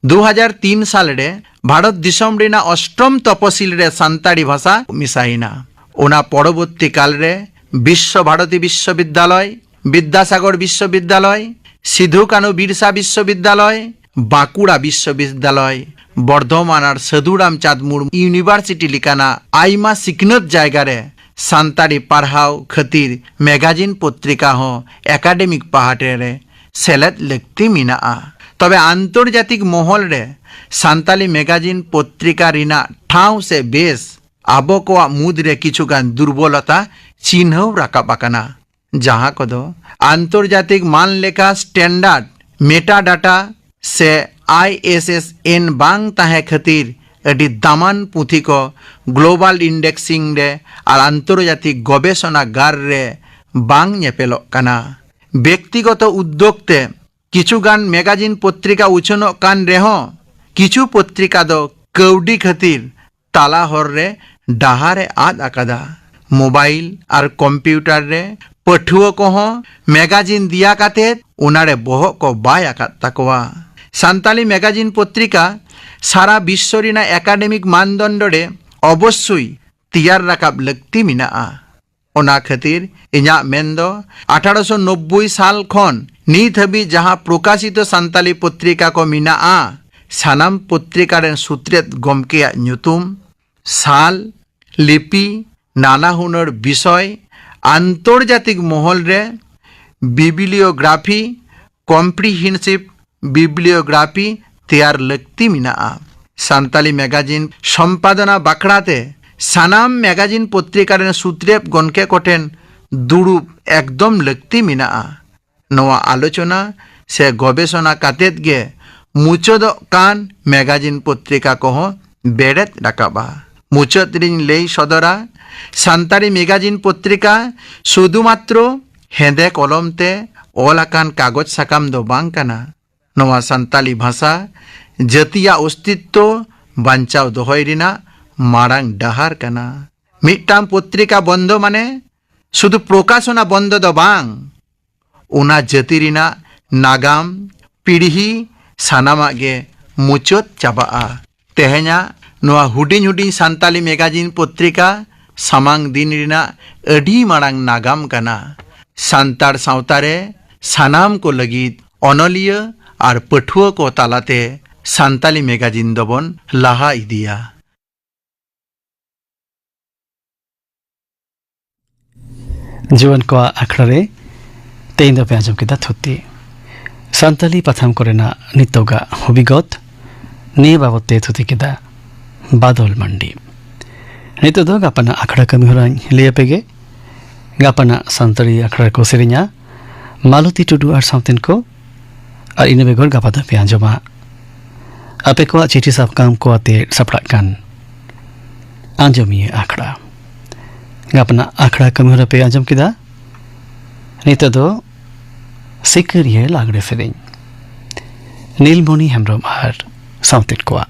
ᱫᱩ ᱦᱟᱡᱟᱨ ᱛᱤᱱ ᱥᱟᱞ ᱨᱮ ᱵᱷᱟᱨᱚᱛ ᱫᱤᱥᱚᱢ ᱨᱮᱱᱟᱜ ᱚᱥᱴᱚᱢ ᱛᱚᱯᱚᱥᱤᱞ ᱨᱮ ᱥᱟᱱᱛᱟᱲᱤ ᱵᱷᱟᱥᱟ ᱢᱮᱥᱟᱭᱮᱱᱟ᱾ ᱚᱱᱟ ᱯᱚᱨᱚᱵᱚᱨᱛᱤ ᱠᱟᱞ ᱨᱮ ᱵᱤᱥᱥᱚ ᱵᱷᱟᱨᱚᱛᱤ ᱵᱤᱥᱥᱚᱵᱤᱫᱽᱫᱟᱞᱚᱭ, ᱵᱤᱫᱽᱫᱟᱥᱟᱜᱚᱨ ᱵᱤᱥᱥᱚᱵᱤᱫᱽᱫᱟᱞᱚᱭ, ᱥᱤᱫᱷᱩ ᱠᱟᱹᱱᱦᱩ ᱵᱤᱨᱥᱟ ᱵᱤᱥᱥᱚᱵᱤᱫᱽᱫᱟᱞᱚᱭ, ᱵᱟᱸᱠᱩᱲᱟ ᱵᱤᱥᱥᱚᱵᱤᱫᱽᱫᱟᱞᱚᱭ, ᱵᱚᱨᱫᱷᱚᱢᱟᱱ ᱟᱨ ᱥᱟᱹᱫᱷᱩ ᱨᱟᱢᱪᱟᱸᱫᱽ ᱢᱩᱨᱢᱩ ᱤᱭᱩᱱᱤᱵᱷᱟᱨᱥᱤᱴᱤ ᱞᱮᱠᱟᱱᱟᱜ ᱟᱭᱢᱟ ᱥᱤᱠᱷᱱᱟᱹᱛ ᱡᱟᱭᱜᱟ ᱨᱮ ᱥᱟᱱᱛᱟᱲᱤ ᱯᱟᱲᱦᱟᱣ ᱠᱷᱟᱹᱛᱤᱨ ᱢᱮᱜᱟᱡᱤᱱ ᱯᱚᱛᱨᱤᱠᱟ ᱦᱚᱸ ᱮᱠᱟᱰᱮᱢᱤᱠ ᱯᱟᱦᱴᱟ ᱨᱮ ᱥᱮᱞᱮᱫ ᱞᱟᱹᱠᱛᱤ ᱢᱮᱱᱟᱜᱼᱟ᱾ ᱛᱚᱵᱮ ᱟᱱᱛᱚᱨᱡᱟᱛᱤᱠ ᱢᱚᱦᱚᱞ ᱨᱮ ᱥᱟᱱᱛᱟᱞᱤ ᱢᱮᱜᱟᱡᱤᱱ ᱯᱚᱛᱨᱤᱠᱟ ᱨᱮᱱᱟᱜ ᱴᱷᱟᱶ ᱥᱮ ᱵᱮᱥ ᱟᱵᱚ ᱠᱚᱣᱟᱜ ᱢᱩᱫᱽ ᱨᱮ ᱠᱤᱪᱷᱩᱜᱟᱱ ᱫᱩᱨᱵᱚᱞᱚᱛᱟ ᱪᱤᱱᱦᱟᱹᱣ ᱨᱟᱠᱟᱵ ᱟᱠᱟᱱᱟ᱾ ᱡᱟᱦᱟᱸ ᱠᱚᱫᱚ ᱟᱱᱛᱚᱨᱡᱟᱛᱤᱠ ᱢᱟᱱ ᱞᱮᱠᱟ ᱥᱴᱮᱱᱰᱟᱨᱰ, ᱢᱮᱴᱟ ᱰᱟᱴᱟ ᱥᱮ ᱟᱭ ᱮᱥ ᱮᱥ ᱮᱱ ᱵᱟᱝ ᱛᱟᱦᱮᱸ ᱠᱷᱟᱹᱛᱤᱨ ᱟᱹᱰᱤ ᱫᱟᱢᱟᱱ ᱯᱩᱛᱷᱤ ᱠᱚ ᱜᱞᱳᱵᱟᱞ ᱤᱱᱰᱮᱠᱥᱤᱝ ᱨᱮ ᱟᱨ ᱟᱱᱛᱚᱨᱡᱟᱛᱤᱠ ᱜᱚᱵᱮᱥᱚᱱᱟ ᱜᱟᱨ ᱨᱮ ᱵᱟᱝ ᱧᱮᱯᱮᱞᱚᱜ ᱠᱟᱱᱟ᱾ ᱵᱮᱠᱛᱤᱜᱚᱛᱚ ᱩᱫᱽᱫᱳᱜᱽ ᱛᱮ ᱠᱤᱪᱷᱩᱜᱟᱱ ᱢᱮᱜᱟᱡᱤᱱ ᱯᱚᱛᱨᱤᱠᱟ ᱩᱪᱷᱟᱹᱱᱚᱜ ᱠᱟᱱ ᱨᱮᱦᱚᱸ ᱠᱤᱪᱷᱩ ᱯᱚᱛᱨᱤᱠᱟ ᱫᱚ ᱠᱟᱹᱣᱰᱤ ᱠᱷᱟᱹᱛᱤᱨ ᱛᱟᱞᱟ ᱦᱚᱨ ᱨᱮ ᱰᱟᱦᱟᱨ ᱮ ᱟᱫ ᱟᱠᱟᱫᱟ᱾ ᱢᱳᱵᱟᱭᱤᱞ ᱟᱨ ᱠᱚᱢᱯᱤᱭᱩᱴᱟᱨ ᱨᱮ ᱯᱟᱹᱴᱷᱩᱣᱟᱹ ᱠᱚᱦᱚᱸ ᱢᱮᱜᱟᱡᱤᱱ ᱫᱤᱭᱟ ᱠᱟᱛᱮ ᱚᱱᱟᱨᱮ ᱵᱚᱦᱚᱜ ᱠᱚ ᱵᱟᱭ ᱟᱠᱟᱫ ᱛᱟᱠᱚᱣᱟ᱾ ᱥᱟᱱᱛᱟᱞᱤ ᱢᱮᱜᱟᱡᱤᱱ ᱯᱚᱛᱨᱤᱠᱟ ᱥᱟᱨᱟ ᱵᱤᱥᱥᱚ ᱨᱮᱱᱟᱜ ᱮᱠᱟᱰᱮᱢᱤᱠ ᱢᱟᱱᱫᱚᱱᱰᱚ ᱨᱮ ᱚᱵᱚᱥᱥᱳᱭ ᱛᱮᱭᱟᱨ ᱨᱟᱠᱟᱵ ᱞᱟᱹᱠᱛᱤ ᱢᱮᱱᱟᱜᱼᱟ᱾ ᱚᱱᱟ ᱠᱷᱟᱹᱛᱤᱨ ᱤᱧᱟᱹᱜ ᱢᱮᱱ ᱫᱚ ᱟᱴᱷᱟᱨᱚᱥᱚ ᱱᱚᱵᱵᱳᱭ ᱥᱟᱞ ᱠᱷᱚᱱ ᱱᱤᱛ ᱦᱟᱹᱵᱤᱡ ᱡᱟᱦᱟᱸ ᱯᱨᱚᱠᱟᱥᱤᱛᱚ ᱥᱟᱱᱛᱟᱞᱤ ᱯᱚᱛᱨᱤᱠᱟ ᱠᱚ ᱢᱮᱱᱟᱜᱼᱟ, ᱥᱟᱱᱟᱢ ᱯᱚᱛᱨᱤᱠᱟ ᱨᱮᱱ ᱥᱩᱛᱨᱮᱫ ᱜᱚᱢᱠᱮᱭᱟᱜ ᱧᱩᱛᱩᱢ, ᱥᱟᱞ, ᱞᱤᱯᱤ, ᱱᱟᱱᱟ ᱦᱩᱱᱟᱹᱨ ᱵᱤᱥᱚᱭ, ᱟᱱᱛᱚᱨᱡᱟᱛᱤᱠ ᱢᱚᱦᱚᱞ ᱨᱮ ᱵᱤᱵᱞᱤᱭᱳᱜᱨᱟᱯᱷᱤ, ᱠᱚᱢᱯᱨᱤᱦᱮᱱᱥᱤᱵᱷ ᱵᱤᱵᱞᱤᱭᱳᱜᱨᱟᱯᱷᱤ ᱛᱮᱭᱟᱨ ᱞᱟᱹᱠᱛᱤ ᱢᱮᱱᱟᱜᱼᱟ᱾ ᱥᱟᱱᱛᱟᱞᱤ ᱢᱮᱜᱟᱡᱤᱱ ᱥᱚᱢᱯᱟᱫᱚᱱᱟ ᱵᱟᱠᱷᱨᱟ ᱛᱮ ᱥᱟᱱᱟᱢ ᱢᱮᱜᱟᱡᱤᱱ ᱯᱚᱛᱨᱤᱠᱟ ᱨᱮᱱ ᱥᱩᱛᱨᱮᱫ ᱜᱚᱢᱠᱮ ᱠᱚᱴᱷᱮᱱ ᱫᱩᱲᱩᱵ ᱮᱠᱫᱚᱢ ᱞᱟᱹᱠᱛᱤ ᱢᱮᱱᱟᱜᱼᱟ᱾ ᱱᱚᱣᱟ ᱟᱞᱳᱪᱚᱱᱟ ᱥᱮ ᱜᱚᱵᱮᱥᱚᱱᱟ ᱠᱟᱛᱮᱫ ᱜᱮ ᱢᱩᱪᱟᱹᱫᱚᱜ ᱠᱟᱱ ᱢᱮᱜᱟᱡᱤᱱ ᱯᱚᱛᱨᱤᱠᱟ ᱠᱚᱦᱚᱸ ᱵᱮᱨᱮᱫ ᱨᱟᱠᱟᱵᱼᱟ᱾ ᱢᱩᱪᱟᱹᱫ ᱨᱤᱧ ᱞᱟᱹᱭ ᱥᱚᱫᱚᱨᱟ, ᱥᱟᱱᱛᱟᱲᱤ ᱢᱮᱜᱟᱡᱤᱱ ᱯᱚᱛᱨᱤᱠᱟ ᱥᱩᱫᱷᱩᱢᱟᱛᱨᱚ ᱦᱮᱸᱫᱮ ᱠᱚᱞᱚᱢ ᱛᱮ ᱚᱞ ᱟᱠᱟᱱ ᱠᱟᱜᱚᱡᱽ ᱥᱟᱠᱟᱢ ᱫᱚ ᱵᱟᱝ ᱠᱟᱱᱟ᱾ ᱱᱚᱣᱟ ᱥᱟᱱᱛᱟᱞᱤ ᱵᱷᱟᱥᱟ ᱡᱟᱹᱛᱤᱭᱟᱜ ᱚᱥᱛᱤᱛᱛᱚ ᱵᱟᱧᱪᱟᱣ ᱫᱚᱦᱚᱭ ᱨᱮᱱᱟᱜ ᱢᱟᱨᱟᱝ ᱰᱟᱦᱟᱨ ᱠᱟᱱᱟ᱾ ᱢᱤᱫᱴᱟᱝ ᱯᱚᱛᱨᱤᱠᱟ ᱵᱚᱱᱫᱚ ᱢᱟᱱᱮ ᱥᱩᱫᱷᱩ ᱯᱨᱚᱠᱟᱥᱚᱱᱟ ᱵᱚᱱᱫᱚ ᱫᱚ ᱵᱟᱝ, ᱚᱱᱟ ᱡᱟᱹᱛᱤ ᱨᱮᱱᱟᱜ ᱱᱟᱜᱟᱢ, ᱯᱤᱲᱦᱤ, ᱥᱟᱱᱟᱢᱟᱜ ᱜᱮ ᱢᱩᱪᱟᱹᱫ ᱪᱟᱵᱟᱜᱼᱟ᱾ ᱛᱮᱦᱮᱧᱟᱜ ᱱᱚᱣᱟ ᱦᱩᱰᱤᱧ ᱦᱩᱰᱤᱧ ᱥᱟᱱᱛᱟᱞᱤ ᱢᱮᱜᱟᱡᱤᱱ ᱯᱚᱛᱨᱤᱠᱟ ᱥᱟᱢᱟᱝ ᱫᱤᱱ ᱨᱮᱱᱟᱜ ᱟᱹᱰᱤ ᱢᱟᱨᱟᱝ ᱱᱟᱜᱟᱢ ᱠᱟᱱᱟ᱾ ᱥᱟᱱᱛᱟᱲ ᱥᱟᱶᱛᱟ ᱨᱮ ᱥᱟᱱᱟᱢ ᱠᱚ ᱞᱟᱹᱜᱤᱫ ᱚᱱᱚᱞᱤᱭᱟᱹ ᱟᱨ ᱯᱟᱹᱴᱷᱩᱣᱟᱹ ᱠᱚ ᱛᱟᱞᱟᱛᱮ ᱥᱟᱱᱛᱟᱞᱤ ᱢᱮᱜᱟᱡᱤᱱ ᱫᱚᱵᱚᱱ ᱞᱟᱦᱟ ᱤᱫᱤᱭᱟ᱾ ᱡᱩᱣᱟᱹᱱ ᱠᱚᱣᱟᱜ ᱟᱠᱷᱲᱟ ᱨᱮ ᱛᱮᱦᱮᱧ ᱫᱚᱯᱮ ᱟᱸᱡᱚᱢ ᱠᱮᱫᱟ ᱛᱷᱩᱛᱤ᱾ ᱥᱟᱱᱛᱟᱞᱤ ᱯᱟᱛᱷᱟᱢ ᱠᱚᱨᱮᱱᱟᱜ ᱱᱤᱛᱚᱜᱟᱜ ᱦᱚᱵᱤᱜᱚᱛ ᱱᱤᱭᱟᱹ ᱵᱟᱵᱚᱛ ᱛᱮ ᱛᱷᱩᱛᱤ ᱠᱮᱫᱟ ᱵᱟᱫᱚᱞ ᱢᱟᱱᱰᱤ᱾ ᱱᱤᱛᱚᱜ ᱫᱚ ᱜᱟᱯᱟᱱᱟᱜ ᱟᱠᱷᱲᱟ ᱠᱟᱹᱢᱤ ᱦᱚᱨᱟᱧ ᱞᱟᱹᱭ ᱟᱯᱮ ᱜᱮ᱾ ᱜᱟᱯᱟᱱᱟᱜ ᱥᱟᱱᱛᱟᱲᱤ ᱟᱠᱷᱲᱟ ᱨᱮᱠᱚ ᱥᱮᱨᱮᱧᱟ ᱢᱟᱞᱚᱛᱤ ᱴᱩᱰᱩ ᱟᱨ ᱥᱟᱶᱛᱮᱱ ᱠᱚ᱾ ᱟᱨ ᱤᱱᱟᱹ ᱵᱮᱜᱚᱨ ᱜᱟᱯᱟ ᱫᱚᱯᱮ ᱟᱸᱡᱚᱢᱟ ᱟᱯᱮ ᱠᱚᱣᱟᱜ ᱪᱤᱴᱷᱤ ᱥᱟᱠᱟᱢ ᱠᱚ ᱟᱛᱮ ᱥᱟᱯᱲᱟᱜ ᱠᱟᱱ ᱟᱸᱡᱚᱢᱤᱭᱟᱹ ᱟᱠᱷᱲᱟ᱾ ᱜᱟᱯᱟᱱᱟᱜ ᱟᱠᱷᱲᱟ ᱠᱟᱹᱢᱤ ᱦᱚᱨᱟ ᱯᱮ ᱟᱸᱡᱚᱢ ᱠᱮᱫᱟ᱾ ᱱᱤᱛᱚᱜ ᱫᱚ ᱥᱤᱠᱟᱹᱨᱤᱭᱟᱹ ᱞᱟᱜᱽᱲᱮ ᱥᱮᱨᱮᱧ, ᱱᱤᱞᱢᱚᱱᱤ ᱦᱮᱢᱵᱨᱚᱢ ᱟᱨ ᱥᱟᱶᱛᱮᱱ ᱠᱚᱣᱟᱜ᱾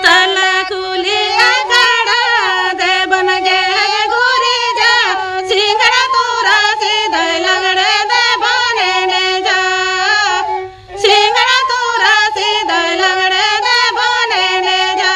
ᱛᱟᱞᱟ ᱠᱩᱞᱦᱤ ᱟᱠᱷᱲᱟ ᱫᱮᱵᱚᱱ ᱜᱮ ᱜᱩᱨᱤᱡᱟ, ᱥᱤᱸᱜᱟᱲ ᱛᱚᱨᱟ ᱥᱤᱫᱟᱹᱭ ᱞᱟᱜᱽᱲᱮ ᱫᱮᱵᱚᱱ ᱮᱱᱮᱡᱟ᱾ ᱥᱤᱸᱜᱟᱲ ᱛᱚᱨᱟ ᱥᱤᱫᱟᱹᱭ ᱞᱟᱜᱽᱲᱮ ᱫᱮᱵᱚᱱ ᱮᱱᱮᱡᱟ᱾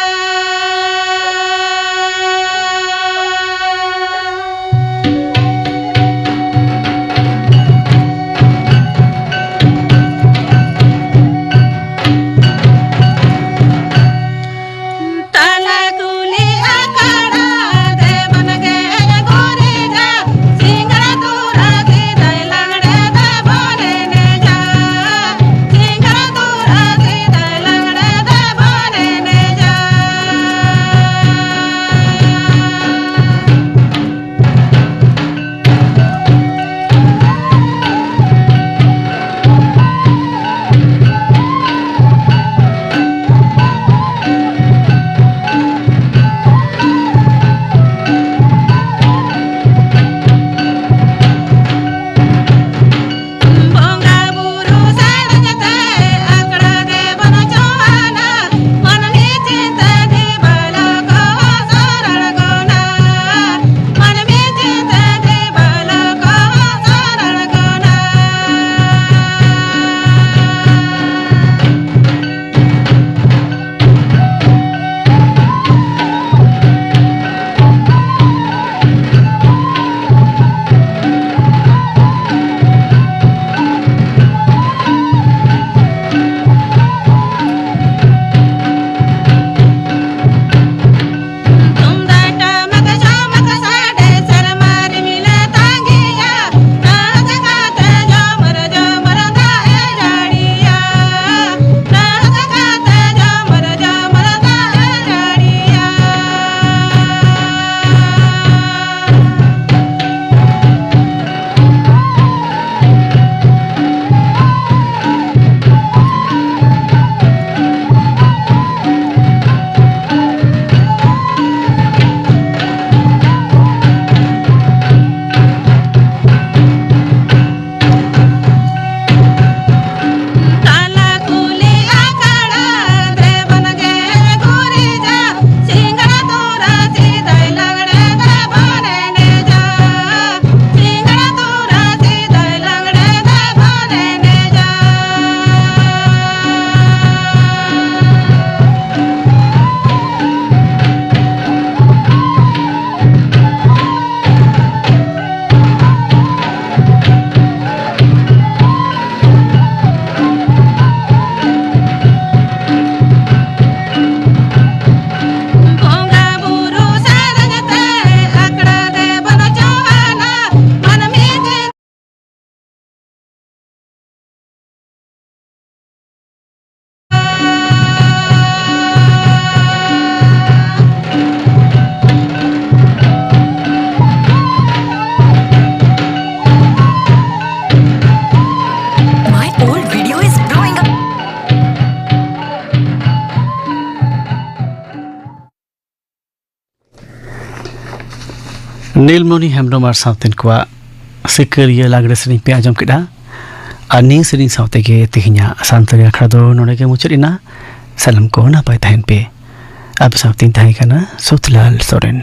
ᱱᱤᱞᱢᱚᱱᱤ ᱦᱮᱢᱵᱽᱨᱚᱢ ᱟᱨ ᱥᱟᱶᱛᱮᱱ ᱠᱚᱣᱟᱜ ᱥᱤᱠᱟᱹᱨᱤᱭᱟᱹ ᱞᱟᱜᱽᱲᱮ ᱥᱮᱨᱮᱧ ᱯᱮ ᱟᱸᱡᱚᱢ ᱠᱮᱫᱟ᱾ ᱟᱨ ᱱᱤᱭᱟᱹ ᱥᱮᱨᱮᱧ ᱥᱟᱶ ᱛᱮᱜᱮ ᱛᱮᱦᱮᱧᱟᱜ ᱥᱟᱱᱛᱟᱲᱤ ᱟᱠᱷᱲᱟ ᱫᱚ ᱱᱚᱰᱮ ᱜᱮ ᱢᱩᱪᱟᱹᱫ ᱮᱱᱟ᱾ ᱥᱟᱱᱟᱢ ᱠᱚ ᱱᱟᱯᱟᱭ ᱛᱟᱦᱮᱱ ᱯᱮ᱾ ᱟᱯᱮ ᱥᱟᱶᱛᱮᱧ ᱛᱟᱦᱮᱸ ᱠᱟᱱᱟ ᱥᱩᱛᱞᱟᱞ ᱥᱚᱨᱮᱱ᱾